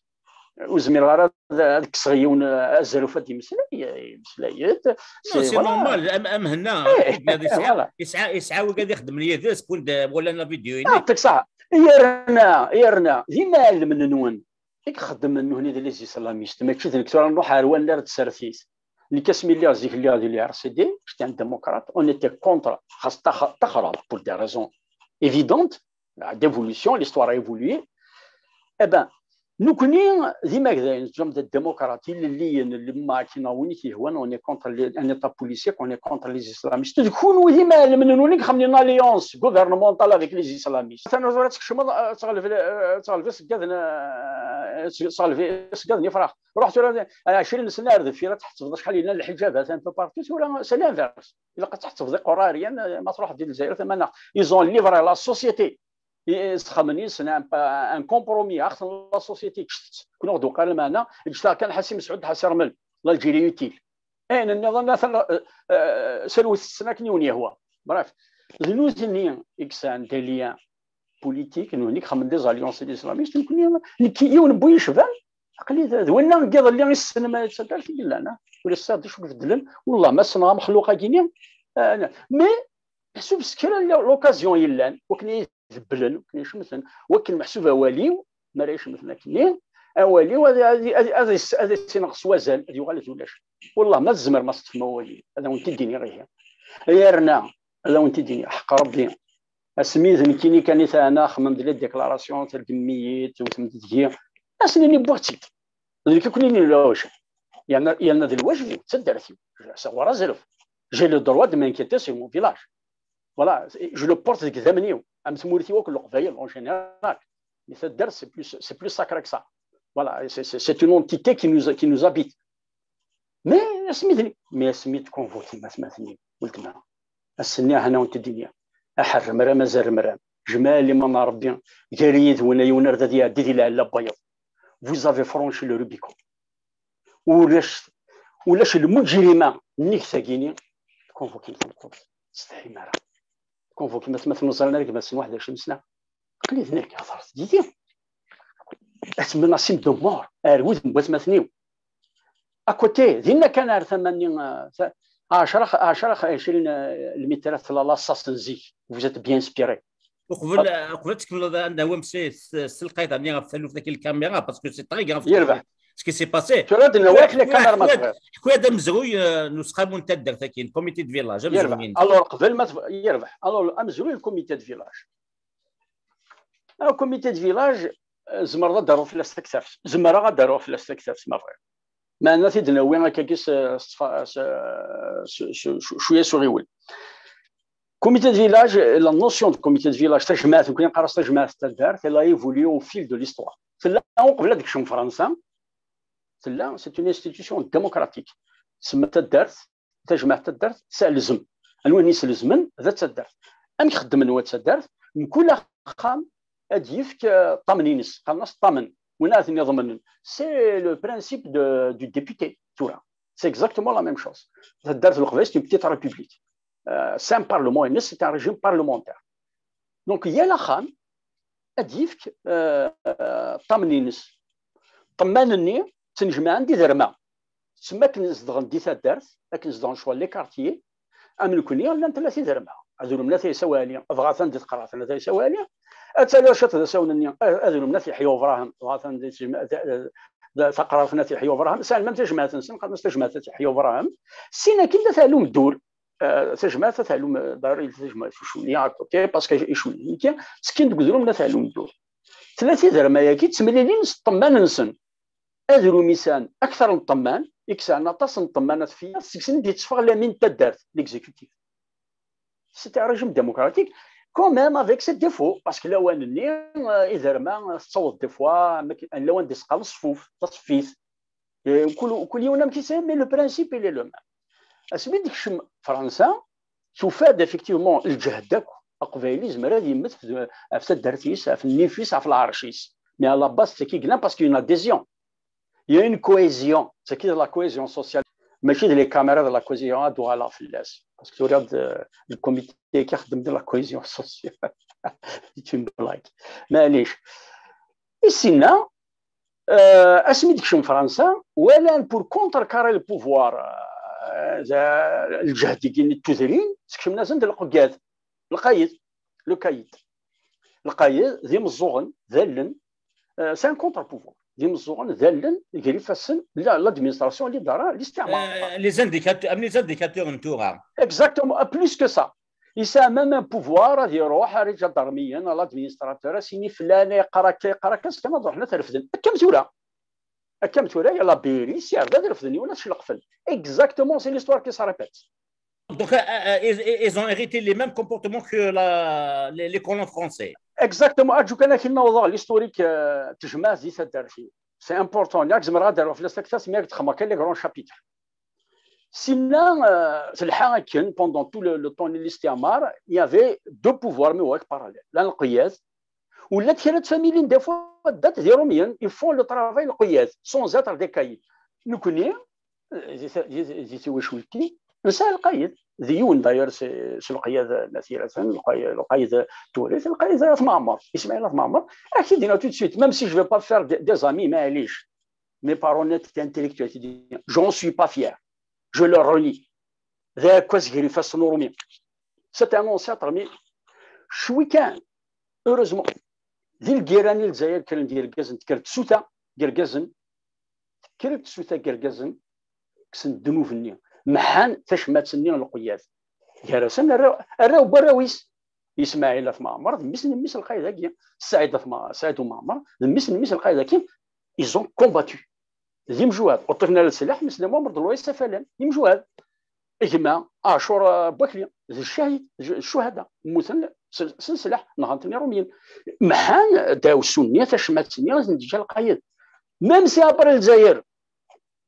Ur zmireɣ ara ad, ad kkseɣ yiwen, eh, azref ad d-yemmeslay, eh, yemmeslay-d. Non, c'est normal. Am, am Henna, eh, yesɛa, voilà, yesɛa, yesɛa wigad ixeddmen yid-s, wala la vidéo-inek. Ah, tek ṣaḥ. Yerna, yerna, d imɛellmen-nwen i ixeddmen nehni d les islamistes. Mačči d nekk tura nruḥ ar wannar n tsertit. Nekk asmi lliɣ zik lliɣ di l'U R C D, j'étais un démocrate, on était contre, xas tax-, taxraḍ, pour des raisons évidentes, la dévolution, l'histoire a évolué. Eh ben, nekkni d imagdayen, nous sommes des démocrates, ilelliyen, lemma akken win i k-yehwan, on est contre les, un état policier, on est contre les islamistes. D kunwi d imɛellmen-nwen i ixedmen une alliance gouvernementale avec les islamistes. Atan tura ad tkecmeḍ, ad tɣelb, ad tɣelb iṣeggaden, ad tɣelb iṣeggaden ifrax. Ruḥ tura, ɛecrin sna ar deffir, ad tḥettbeḍ acḥal yellan lḥiǧabat un peu partout, tura c'est l'inverse. Ilaq ad tḥettbeḍ iqurariyen, ma truḥeḍ di Lezzayer tama-nneɣ. Ils ont livré la société. Ixxamen-is, un, un compromis, axen la société, ǧǧet-tt. Kunwi ur d-uqal lmeɛna, ǧǧet-aɣ kan Ḥasi Mesɛud, Ḥasi Rmel, l'Algérie utile. Ayen nniḍen, atan, eh, eh, serwet-ten akken i wen-yehwa. Bref, d nutni i yesɛan des liens politiques, nutni i ixedmen des alliances islamistes, nekkni, nekk yiwen n bu yecban, aql-i d, d winna n yiḍelli i ssnem ay d taddart i yellan, ah. Ur yesɛi d acu ibeddlen, wallah ma ssneɣ amexluq-agi-ni, eh, mais meḥsub s kra n l'occasion yellan, wakken ad iyi-debblen, wakken ad iyi-cemten, wakken meḥsub awal-iw, mi ara yi-cemten akkenni, awal-iw ad, ad, ad, ad, ad as-iniɣ s wazal, ad yuɣal d ulac. Wallah, ma tzemrem ad teṭṭfem awal-iw, ad awen-t-id-iniɣ ihi. Yerna, ad awen-t-id-iniɣ, ḥeqq Rebbi, asmi d nekkini kan i teɛna, xemmem-d les déclarations, tregmem-iyi-d, tewtem-d deg-i, ad asen-ini wwiɣ-tt-id. D nekk i ken-inin lwajeb. Yerna, yerna d lwajeb-iw, d taddart-iw. Ɣur azref. J'ai le droit de m'inquiéter sur mon village. Voilà, je le porte deg idammen-iw, am tmurt-iw akk n Leqbayel en général. Mais taddart, c'est plus, c'est plus sacré que ça. Voilà, c'est, c'est, c'est une entité qui nous, qui nous habite. Mais asmi d, mais asmi d-convoquem atmaten-iw, weltma. Ass-nni, hana ur t-id-iniɣ. Aḥerremram, azerremram. Jmaɛ liman n Rebbi, gar-iyi d-wen, ay wen-rad ad iɛeddi di lɛella n wayeḍ. Vous avez franchi le Rubicon. Ulac, ulac lmuǧrima nnig tagini, tkunvukim tameṭṭut, testḥim ara. Tkunvukim atmaten ur ẓrin ara gma-tsen waḥed acu nesna. Aql-i d nekk, hedret yid-i. Atmen asim de mort, ar wudem n watmaten-iw. À côté, dinna kan ar tama-nni, eh, ta-, ɛecra, ɛecra, ɛecrin, eh, lmitrat la lasas n zik. Vous êtes bien inspiré. Uqbel, uqbel ad tkemmleḍ, ad nehwi s, s, s lqayda-nni ɣef taluft-agi, lkamira, parce que c'est très grave ce qui s'est passé. Tura ad nehwi akken lkamira ma tebɣiḍ. Ḥku-yad amezruy, eh, n useqqamu n taddart-agi, comité de village, amezruy. Alors, qbel ma teb-, yerbeḥ. Alors, amezruy n comité de village. Au comité de village, eh, zemreḍ ad d-taruḍ fell-as taktabt. Zemreɣ ad d-aruɣ fell-as taktabt, ma bɣiɣ. Meɛna ad t-id-nawi akkagi s, s, s, s, s, s, cwiya s uɣiwel. Comité de village, la notion de comité de village, tajmaɛt, nekkni neqqar-as tajmaɛt n taddart, elle a évolué au fil de l'histoire. Tella uqbel ad d-tekcem Fransa, tella, c'est une institution démocratique. Tsemma taddart, tajmaɛt n taddart, s lzem. Anwa i s-ilezmen, d at taddart. Amek xeddmen wat taddart? Mkul axxam ad d-yefk, eh, ṭṭamen-ines, qqaren-as ṭṭamen, win ara ten-iḍemnen. C'est le principe de, du député, tura. C'est exactement la même chose. Taddart n Leqbayel, c'est une petite république. Euh, c'est un parlement, ines, c'est un régime parlementaire. Donc, yal axxam ad d-yefk, eh, ṭṭamen-ines. Ṭṭemman-nni ttnejmaɛen d iderma. Tsemma akken zedɣen di taddart, akken zedɣen ccɣel les quartiers, am nekkni, llant tlata iderma. Adrum n At Ɛisa Wali, dɣa atan di tqerɛet n At Ɛisa Wali, ad taliḍ ciṭ d asawen-nni, adrum n At Yeḥya Ubraham, dɣa atan di tejma-, d, d, d, taqerɛet n At Yeḥya Ubraham, sɛan même tajmaɛt-nsen, qqaren-as tajmaɛt At Yeḥya Ubraham. Sin akin d At Ɛli Umeddur, Tajmaɛt At Ɛlum, d'ailleurs, il tajmaɛt Iculli à côté, parce que Iculli nekki ttekkin deg udrum n At Ɛlum Ddur. Tella tiderma-agi ttemlilin s ṭṭemman-nsen. Adrum yesɛan akter n ṭṭemman, i yesɛan aṭas n ṭṭemman at Fiyat, seg-sen i d-yetteffeɣ lamin n taddart, l'exécutif. C'était un régime démocratique, quand même avec ses défauts, parce que lawan-nni, euh, iderma, euh, tettaweḍ des fois, am akken, lawan d-isqal ṣṣfuf, taṣfit. Euh, kul, kul yiwen amek yesɛa, mais le principe, il est le même. Asmi d-tekcem Fransa, tufa-d effectivement lǧehd akk aqbayli yezmer ad yemmet ɣef taddart-is, ɣef nnif-is, ɣef lɛerc-is. Mais à la base, c'est qui, parce qu'il y a une adhésion. Il y a une cohésion. C'est qui la cohésion sociale? Mačči d les camarades de la cohésion ad uɣaleɣ fell-as. Parce que tura d, euh, le comité qui a de la cohésion sociale. C'est une blague. Mais allez, ici, euh, asmi d-tekcem Fransa, walan pour contrecarrer le pouvoir, euh, lǧehd-agi n tudrin, sekcmen-asen-d lqeyyad, lqayed, le caïd. Lqayed, d imeẓẓuɣen, d allen, euh, c'est un contre-pouvoir. D imeẓẓuɣen, d allen, gar ifassen, la, l'administration, l'idara, l'istiɛmar. Euh, les indicateurs, am les indicateurs n tura. Exactement, plus que ça. Yesɛa même un pouvoir ad iruḥ ar iǧadarmiyen, à l'administrateur, ad s-yini flan, yeqqar akka, yeqqar akka, s kan ad ruḥen ad t-refden. Akka am tura. Akka am tura, ya la B R I, s iɛedda ad refden yiwen ad t-cleqfen. Exactement, c'est l'histoire qui se répète. Donc, euh, euh, ils, ils ont hérité les mêmes comportements que la, les, les colons français. Exactement. Aǧu kan akin nawḍeɣ l'historique, euh, tejmaɛt di taddart-iw. C'est important. Yak zemreɣ ad d-rreɣ fell-as taktabt, mi ak d-xedmeɣ kan les grands chapitres. Sinna, euh, telḥa akken, pendant tout le, le temps n listiɛmar, il y avait deux pouvoirs, mais ouais, parallèles. Là, lqeyyad, ou la kra de famille, des fois, date des Romiens, ils font le travail, lqeyyad, sans être des caïds. Nekkni, euh, di, di, di tiwacult-i, nesɛa lqayed. D yiwen, d'ailleurs, c'est, c'est lqeyyad n At Yiraten, lqay-, lqayed Turit, lqayed At Mɛemmer, Ismaïl At Mɛemmer. Ak-t-id-iniɣ tout de suite, même si je vais pas faire des, des amis, maɛlic, mes parents n'étaient intellectuels, j'en suis pas fier. Je le renie. D aɛekkaz gar ifassen n Urumi. C'est un ancêtre, mais cwi kan, heureusement, di lgiran n Lezzayer kkren-d yergazen, tekker-d tsuta n yergazen, tekker-d tsuta n yergazen, kksen ddnub-nni, mḥan tacmat-nni n lqeyyad. Gar-asen arraw, arraw n warraw-is, Ismaɛil At Mɛemmer, d mmi-s n mmi-s lqayed-agi, Saɛid At Ma-, Saɛid U Mɛemmer, d mmi-s n mmi-s lqayed-agi, ils ont combattu. D imjuhad, ur ṭṭifen ara leslaḥ, mi s-nnan Mɛemmer d Lwayes Afalan, d imjuhad. Gma Ɛacur, uh, Bwakli, d ccahid, d ccuhada, mmuten s, s leslaḥ, nɣan-ten Iṛumyen. Mḥan ddaɛwessu-nni, tacmat-nni, ad ten-teǧǧa lqayed. Même si après Lezzayer,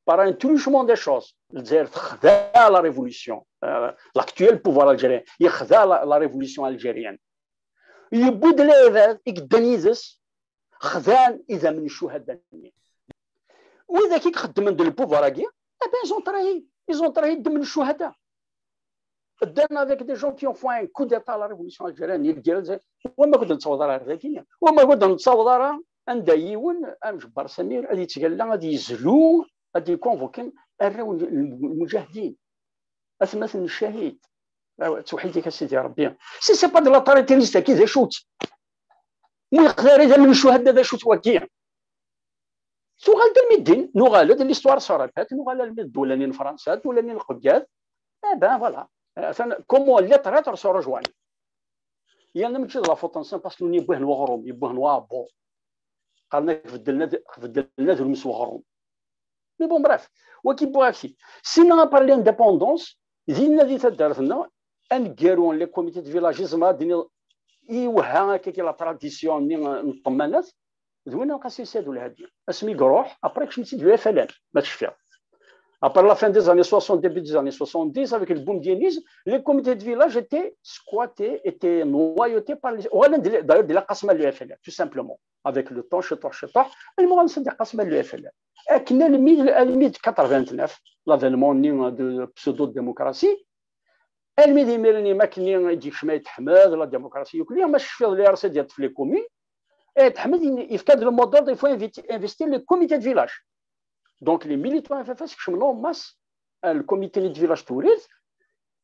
par un truchement des choses, Lezzayer texda la révolution, euh, l'actuel pouvoir algérien, yexda la, la révolution algérienne. Yewwi-d lɛibad i yeddan yid-s, xdan idammen n ccuhada-nni. Widak i ixeddmen d le pouvoir-agi, eh ben, ils ont trahi, ils ont trahi ddemma n ccuhada. Ddan avec des gens qui ont fait un coup d'État à la révolution algérienne, i lgirra. Wa ma ur d-nettaweḍ ara ar dagi, wa ma ur d-nettaweḍ ara anda yiwen, amjebbar Samir, ad yettgalla, ad yezlu, ad d-ikonvoken arraw n lmuǧahdin. Atmaten n ccahid. Ttewḥid-ik a Sidi Ṛebbi. Si c'est pas de la traîtrise-agi, d acu-tt? Mi yexdar idammen n ccuhada, d acu-tt wagi? Tuɣal-d armi d din, nuɣal-d, l'histoire se répète, nuɣal armi d ddula-nni n Fransa, ddula-nni n lqeyyad. Eh ben, voilà. Atan, comment les traîtres se rejoignent. Yerna mačči d la faute-nsen, parce que nutni yewwi-hen weɣrum, yewwi-hen waɛebbuḍ. Qqaren-ak beddlen ad-, beddlen adrum s weɣrum. Mais bon, bref, wagi yewwi-ak-t-id. Sinon, après l'indépendance, dinna di taddart-nneɣ, aneggaru n les comités de village, yezmer ad d-iniḍ, iwehha akka la tradition-nni n ṭṭemmanat, d win n Qasi Saɛid Ulhadi. Asmi i iruḥ, après, kecmen-tt-id le F L N, ma tecfiḍ. Après la fin des années soixante, début des années soixante-dix, avec le boom du Yénizm, les comités de village étaient squattés, étaient noyautés par les, uɣalen d, d'ailleurs, d lqasma n le F L N, tout simplement. Avec le temps, ciṭuḥ, ciṭuḥ, almi uɣalen s lqasma n le F L N. Akken almi, almi d quatre-vingt-neuf, l'avènement-nni de pseudo-démocratie, almi d imiren-nni, akken i d-yekcem Ayt Ḥmed, la démocratie, yakk, ma tecfiḍ, l'I R C D yeṭṭef les communes, Ayt Ḥmed yefka-d le mot d'ordre, il faut investi-, investir les comités de village. Donc, les militants F F S kecmen en masse, euh, le comité de village Turit,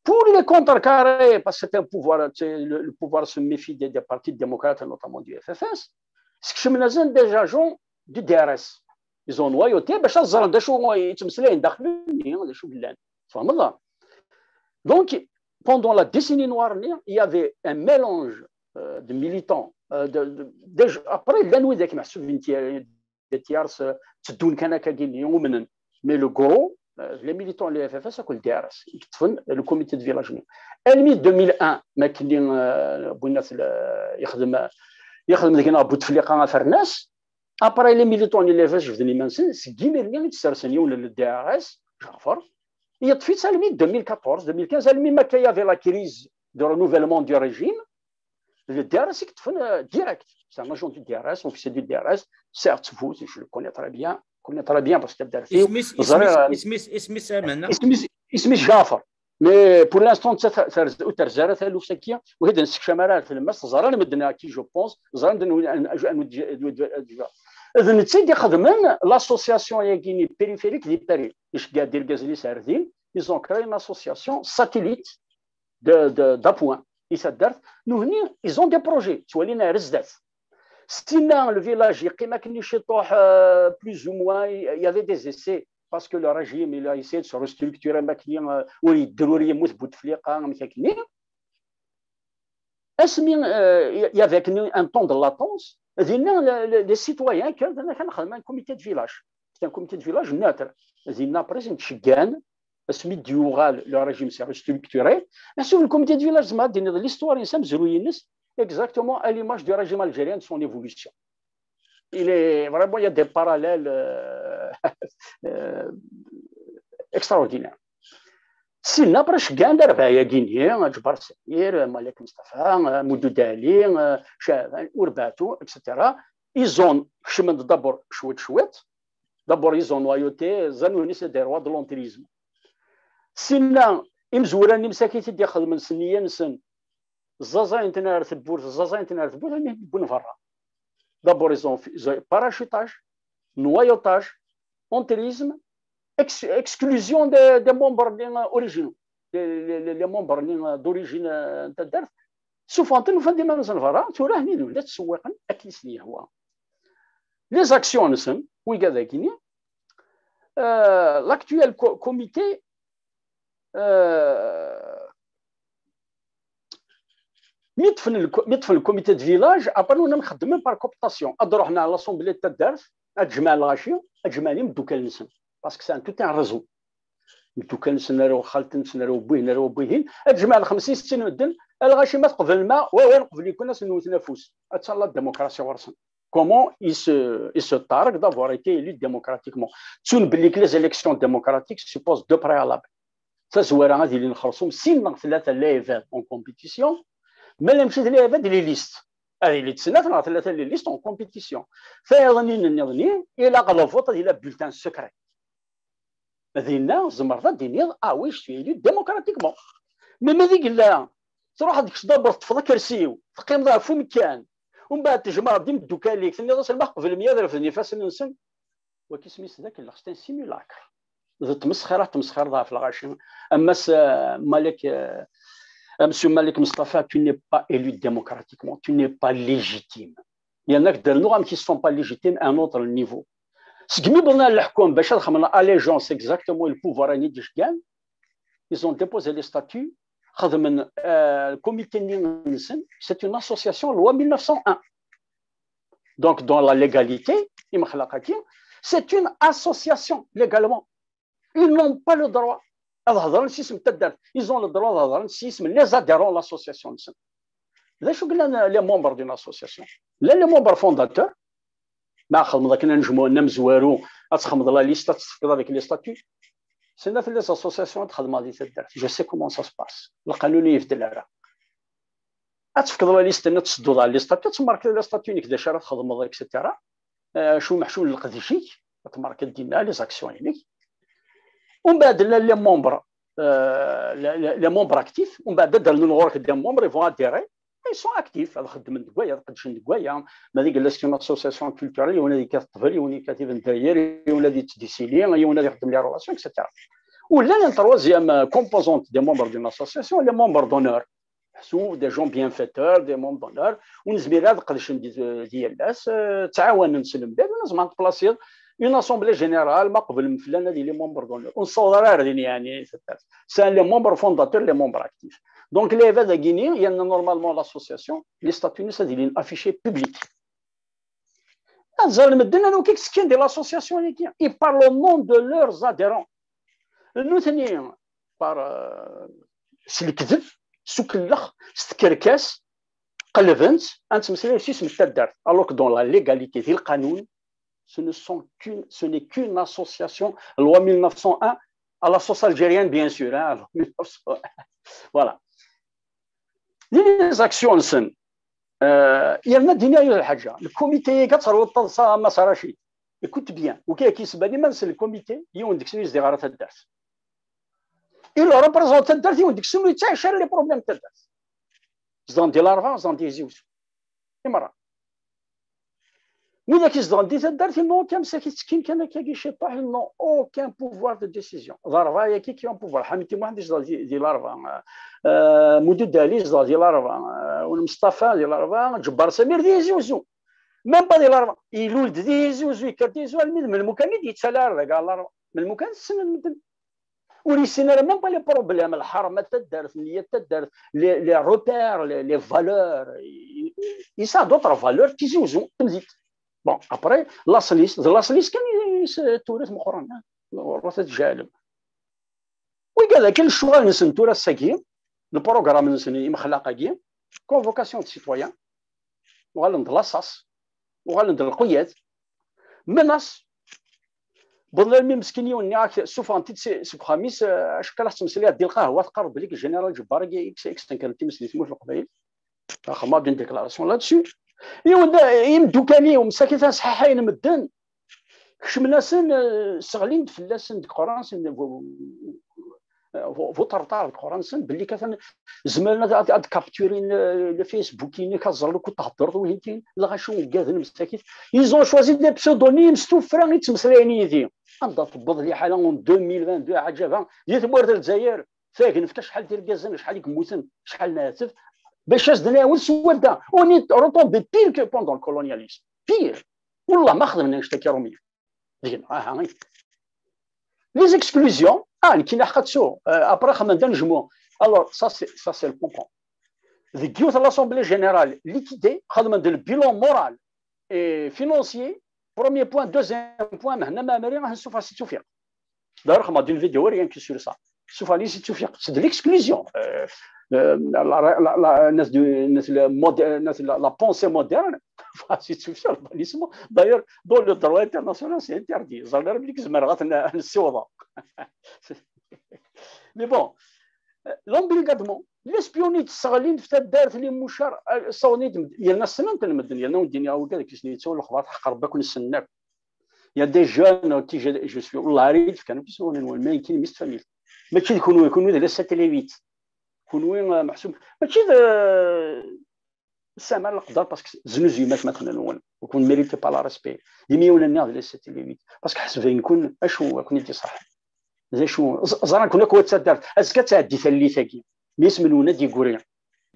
pour les contrecarrer, parce que c'est un pouvoir, c'est le, le pouvoir se méfie des, des partis démocrates, notamment du F F S, skecmen-asen des agents du D R S. Ils ont noyauté, bac ad ẓren d acu yettmeslayen daxel-nni, d acu yellan. Tfehmeḍ? Donc, pendant la décennie noire, il y avait un mélange euh, de militants. Euh, de, de, de, après, llan widak meḥsub n tiers, tteddun kan akkagi-nni, umnen. Mais le gros, euh, les militants n l'A F F S akked D R S, i yeṭṭfen le comité de village-nni. Almi deux mille un, ma akken, euh, win-nni, euh, yexdem, yexdem deg-neɣ Bouteflika afernas, après les militants n l'A F S jebden iman-nsen, seg imir-nni i d-sersen yiwen n D R S, Ǧaɛfeṛ, yeṭṭef-itt almi deux mille quatorze, deux mille quinze, almi ma akka y avait la crise de renouvellement du régime, le D R S i yeṭṭfen, euh, direct. C'est un agent du D R S, officier du D R S, certes, vous, je le connais très bien, connais très bien parce que isem-is, isem-is, isem-is, isem-is, aman, isem-is, isem-is Ǧaɛfeṛ. Mais pour l'instant, terza ara taluft-agi, ur d-nessekcam ara ar tlemmast, ẓran medden à qui je pense, ẓran d netta i d-ixedmen l'association-agi-nni périphérique di Paris. Iceggeɛ-d irgazen-is ar din, ils ont créé une association satellite de, de, d'appoint. I taddart, nutni, ils ont des projets, ttwalin ar zdat. Sinna, le village, yeqqim akken ciṭuḥ, euh, plus ou moins, il y avait des essais, parce que le régime, il a essayé de se restructurer, akken, euh, ur yedder, ur yemmut Bouteflika, amek akken. Asmi, euh, il y avait un temps de latence, dinna, les, les, les citoyens, kan, kan xedmen un comité de village. C'est un comité de village neutre. Dinna, après, ttceggiɛen, asmi d-yuɣal le régime s'est restructuré. Meḥsub le comité de village, tzemreḍ ad d-tiniḍ l'histoire-ines, amezruy-ines, exactement à l'image du régime algérien de son évolution. Il est vraiment, il y a des parallèles euh, euh, extraordinaires. Sinna après, ceggeɛen-d rrbeɛ-agi-nni, Ǧebbar Samir, Malek Mustafa, Mudud Ali, Caɛban, Urbaɛtu, et cetera. Ils ont, kecmen-d d'abord cwiṭ cwiṭ, d'abord ils ont noyauté, ẓẓan, nutni c'est des rois de l'entrisme. Sinna, imezwura-nni msakit i d-ixedmen s nniya-nsen, ẓẓaẓayen-ten ar tewwurt, ẓẓaẓayen-ten ar tewwurt, almi wwin berra. D'abord, ils ont, ils ont parachutage, noyautage, entrisme, ex-, exclusion des, des membres originaux, les, les, les membres d'origine n taddart. Suffɣen-ten, ufan-d iman-nsen berra, tura hni d wid ttṣewwiqen akken i sen-yehwa. Les actions-nsen, wigad-agi-nni, euh, l'actuel co-, comité, euh, mi ṭṭfen le co-, mi ṭṭfen le comité de village, après, nutni xeddmen par cooptation. Ad ruḥen à l'assemblée de taddart, ad jemɛen lɣaci, ad jemɛen imeddukal-nsen. Parce que c'est un, tout un réseau. Imeddukal-nsen, arraw n xalti-nsen, arraw n wihin, arraw n wihin, ad jemɛen xemsin settin medden, a lɣaci ma tqeblem, wa, wa, nqebl-iken, ad sen-newwet afus. Atta la démocratie ɣur-sen. Comment ils se, ils se targuent d'avoir été élus démocratiquement. Ttun belli que les élections démocratiques supposent deux préalables. Tazwara ad ilin xersum sin neɣ tlata lɛibad en compétition, ma la mačči d lɛibad, les listes. Ad ilint snat neɣ tlata les listes en compétition. Tayeḍnin nniḍen, ilaq le vote ad yili bulletin secret. Dinna tzemreḍ ad d-tiniḍ, ah oui, je suis élu démocratiquement. Mais ma d i yella, truḥeḍ kečč d'abord teṭṭfeḍ akersi-w, teqqimeḍ ɣef umkan, umbeɛd tejmaɛeḍ-d imeddukal-ik, tenniḍ-asen ma qeblen ad refden ifassen-nsen. Wagi isem-is d akellex, c'est un simulacre. D tmesxira, tmesxireḍ ɣef lɣaci. Ama s, euh, Malek, euh, euh, Monsieur Malek Mustafa, tu n'es pas élu démocratiquement, tu n'es pas légitime. Yerna ak-d-rnuɣ amek ils sont pas légitimes à un autre niveau. Segmi wwḍen ar leḥkum bac ad xedmen allégeance exactement i le pouvoir-nni i d-iceggan, ils ont déposé les statuts, xedmen, euh, le comité-nni-nsen, c'est une association loi mille neuf cent un. Donc, dans la légalité, imexlaq-agi, c'est une association légalement. Ils n'ont pas le droit ad hedren s yisem n taddart. Ils ont le droit ad hedren s yisem n les adhérents n l'association-nsen. D acu i yellan les membres d'une association? Llan les membres fondateurs. Ma txedmeḍ akken anejmu n amezwaru, ad txedmeḍ la liste, ad tt-tefkeḍ avec les statuts. Sinna tella les associations ad txedmeḍ di taddart. Je sais comment ça se passe. Lqanun ur yebdel ara. Ad tefkeḍ la liste-nni, ad tesedduḍ ɣer les statuts, ad tmerkeḍ les statuts-inek d acu ara txedmeḍ, et cetera. Euh, acu meḥcum leqdic-ik, ad tmerkeḍ dinna les actions-inek. Umbeɛd llan les membres, euh, les, les, les membres actifs, umbeɛd ad d-rnun ɣur-k des membres, ils vont adhérer, ils sont actifs, ad xeddmen deg waya, ad qeddcen deg waya. Ma d yella c'est une association culturelle, yiwen ad yekkat ṭṭbel, yiwen yekkat ibendayer, yiwen ad yettdisili, yiwen ad ixeddem les relations, et cetera. U llan une troisième, euh, composante des membres d'une association, les membres d'honneur. Ḥsu des gens bienfaiteurs, des membres d'honneur, ur nezmir ad qedcen di, di yal ass, euh, ttɛawanen s lmdad, ur nezmir ad tplasiḍ, Une assemblée générale, ma qbel mflan ad yili membre d'honneur. Ur nessaweḍ ara ar din, yeɛni, taddart. C'est les membres fondateurs, les membres actifs. Donc, les évêques d'Aguini, il y a normalement l'association, les statuts ad ilin affichés publics. Ad ẓren medden anwa i yettekkin di l'association-agi. Ils parlent au nom de leurs adhérents. Nutni, par, euh, s lekdeb, s ukellex, s tkerkas, qelben-tt, ad nettmeslay s yisem n taddart. Alors que dans la légalité, di lqanun, ce ne sont qu'une, ce n'est qu'une association, loi mille neuf cent un, à la sauce algérienne, bien sûr, hein, loi mille neuf cent un. Voilà. Di les actions-nsen, euh, yerna d-iniɣ yiwet lḥaǧa. Le comité-agi ad terwel taḍsa a Mass Rachid. Écoute bien. Ukiɣ-k isbani ma nsen le comité, yiwen deg-sen ur yezdiɣ ara taddart. Il représente taddart, yiwen deg-sen ur yettɛic ara les problèmes n taddart. Zedɣen di Larba, zedɣen di Tizi Wezzu. I merra. Widak izedɣen di taddart, ils n'ont aucun, msakit ttekkin kan akkagi ciṭuḥ, ils n'ont aucun pouvoir de décision. D Larba-agi qui ont pouvoir. Ḥamid Timuḥend izedɣ di, di Larba. Euh, Mudud Ali izedɣ di Larba. Euh, Mustafa di Larba. Ǧebbar Samir di Tizi Wezzu. Même pas di Larba. Ilul-d di Tizi Wezzu, yekker di Tizi Wezzu, almi d melmi kan i d-yettali ar dagi ɣer Larba. Melmi kan ssnen medden. Ur yessin ara même pas les problèmes, lḥerma n taddart, nniya n taddart, les, les repères, les, les valeurs. Yesɛa d'autres valeurs, Tizi Wezzu, temdint. Bon, après, laṣel-is, d laṣel-is kan i s-, tura tmeqqren, ah, ur teǧǧalem. Wigad akken lecɣal-nsen tura ass-agi, le programme-nsen imexlaq-agi, convocation de citoyens, uɣalen d laṣaṣ, uɣalen d lqeyyad, menace. Wwḍen armi meskin yiwen, nniɣ-ak, ssufɣen-t-id si, seg uxxam-is, eh, acku la tettmeslay di lqahwa, teqqar belli général Ǧebbar-agi i s-, i yesnekkren times di tmurt n Leqbayel. Axemma d'une déclaration là-dessus. Yiwen d, imeddukal-iw, msakit-a sḥaḥayen medden. Kecmen-asen, eh, sseɣlin-d fell-asen deg iqerra-nsen, bu, bu, bu ṭerṭar deg iqerra-nsen, belli katan zemren ad, ad, ad capturin, eh, le Facebook-inek, ad ẓren akk theddreḍ wihin-tin, lɣaci ugaden msakit. Ils ont choisi des pseudonymes s tuffra i ttmeslayen yid-i. Anda tewweḍ liḥala en deux mille vingt-deux, ɛajaba, di tmurt n Lezzayer, tagneft acḥal d irgazen, acḥal i yemmuten, acḥal n aɛteb, bac ad s-d-nɛiwed s wadda. On est retombé pire que pendant le colonialisme. Pire. Wallah, ma xedmen annect-agi Iṛumyen. Deg-neɣ, aha. Les exclusions, ah, nekkini ḥqa ttuɣ. Euh, après, xedmen-d anejmu. Alors, ça, c'est, ça, c'est le pompon. Deg yiwet l'Assemblée Générale liquidée, xedmen-d le bilan moral et financier. Premier point, deuxième point, Mhenna Mamri, ah, nsuf Si Tewfiq. D'ailleurs, xedmeɣ-d une vidéo rien que sur ça. Nsuf Si Tewfiq, c'est de l'exclusion. Euh, euh, la, la, la, la, la, la, la pensée moderne, Si Tewfiq, l'albanisme. D'ailleurs, dans le droit international, c'est interdit. Ẓer la République, zemreɣ ad n-, ad nessiwḍeɣ. Mais bon, euh, l'embrigadement, l'espionnage, sseɣlin f taddart, les mouchards, euh, sawnen-d, yerna ssnen-ten medden, yerna ur d-iniɣ awal, ad k-yettwali lexbar, tḥeqqreḍ akk, nessen akk. Il y a des jeunes qui je, je suis, والله عارف كانوا كيسمعوني نقول، ما يمكن ميست فاميل. ماشي كونوا، كونوا ديال ال sept et les huit. كونوا، آه، محسوب. ماشي د-، السامع القدر، parce que زنوزيومات ما تخلينون. وكون mérite pas le respect. دي ميونا نيا ديال ال sept et les huit. Parce que حسب يكون اشو كون يدي صح. زي شو ز-، زرا كنا كوت سدرت. اسكا تعدي ثلي ثقي. ميس من ونا دي غوري.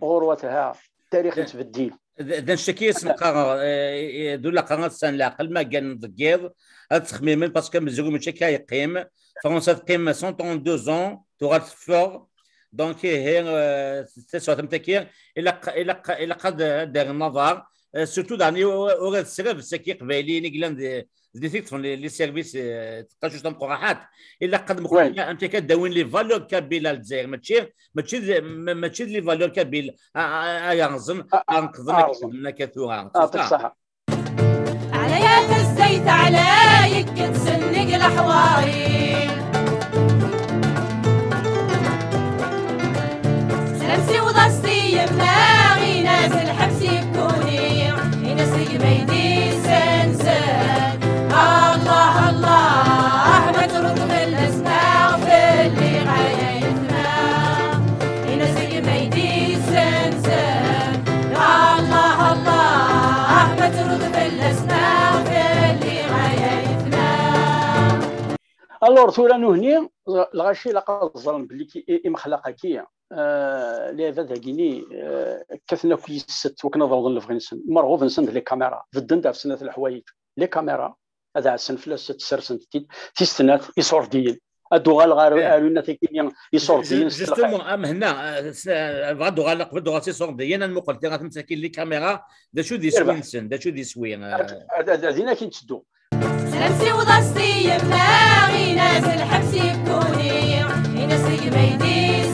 غروتها. التاريخ يتبدل. D, d anect-agi i s-neqqar, eh, d ulaqa ad sɛan leɛqel, ma gan deg yiḍ, ad ttxemmimen, parce que amezruy mačči akka yeqqim. Fransa teqqim cent trente-deux ans, tuɣal teffeɣ. Donc, ihi, eh, taswiɛt am tagi, ilaq, ilaq, ilaq ad, ad d-rren aḍar. Eh, surtout daɣen i u-, ur ad srabes akk Iqbayliyen i yellan di, di teṭṭfen les, les services, eh, taqacuct tameqqraḥat. Ilaq ad mxuqen am tagi ad d-awin les valeurs kabyles ar Lezzayer. Mačči, mačči d, ma-, mačči d les valeurs kabyles a, a, a, ay rẓen, a, a, rẓen akka tura. Ɛṭik ṣṣeḥḥa. على يا الزيت عليك تسنق الحواري. سلام سي وضاستي يما، غيناز الحبس يكوني، ينسق ميدي سنسن. الله الله، ما ترد في الاسماء في اللي غايتنا. ينسق ميدي سنسن. الله الله، ما ترد في الاسماء في اللي غايتنا. Alors, tura nuhni, lɣaci ilaq ad ẓren belli ki-, i-, imexlaq-agi, eh, lɛibad-agi-ni, eh, kkaten akk yis-set wakken ad awḍen lebɣi-nsen. Merɣub-nsen d les caméras. Bedden-d ɣef snat leḥwayeǧ. Les caméras, ad ɛassen fell-as, ad ssersent-t-id. Tis snat, iṣurdiyen. Ad uɣaleɣ ɣer Eh. Ar winna takini, iṣurdiyen s Justement, a Mhenna, eh, s- eh, bɣa ad uɣaleɣ, qbel ad uɣaleɣ s iṣurdiyen, ad nmuqel tura tamsakil, les caméras, d acu d iswi-nsen, d acu d iswi, eh. Ad- ad- ad- din akin tteddu. Slam siwḍ-as i yemma, inas lḥebs yekkuni, inas deg maydis,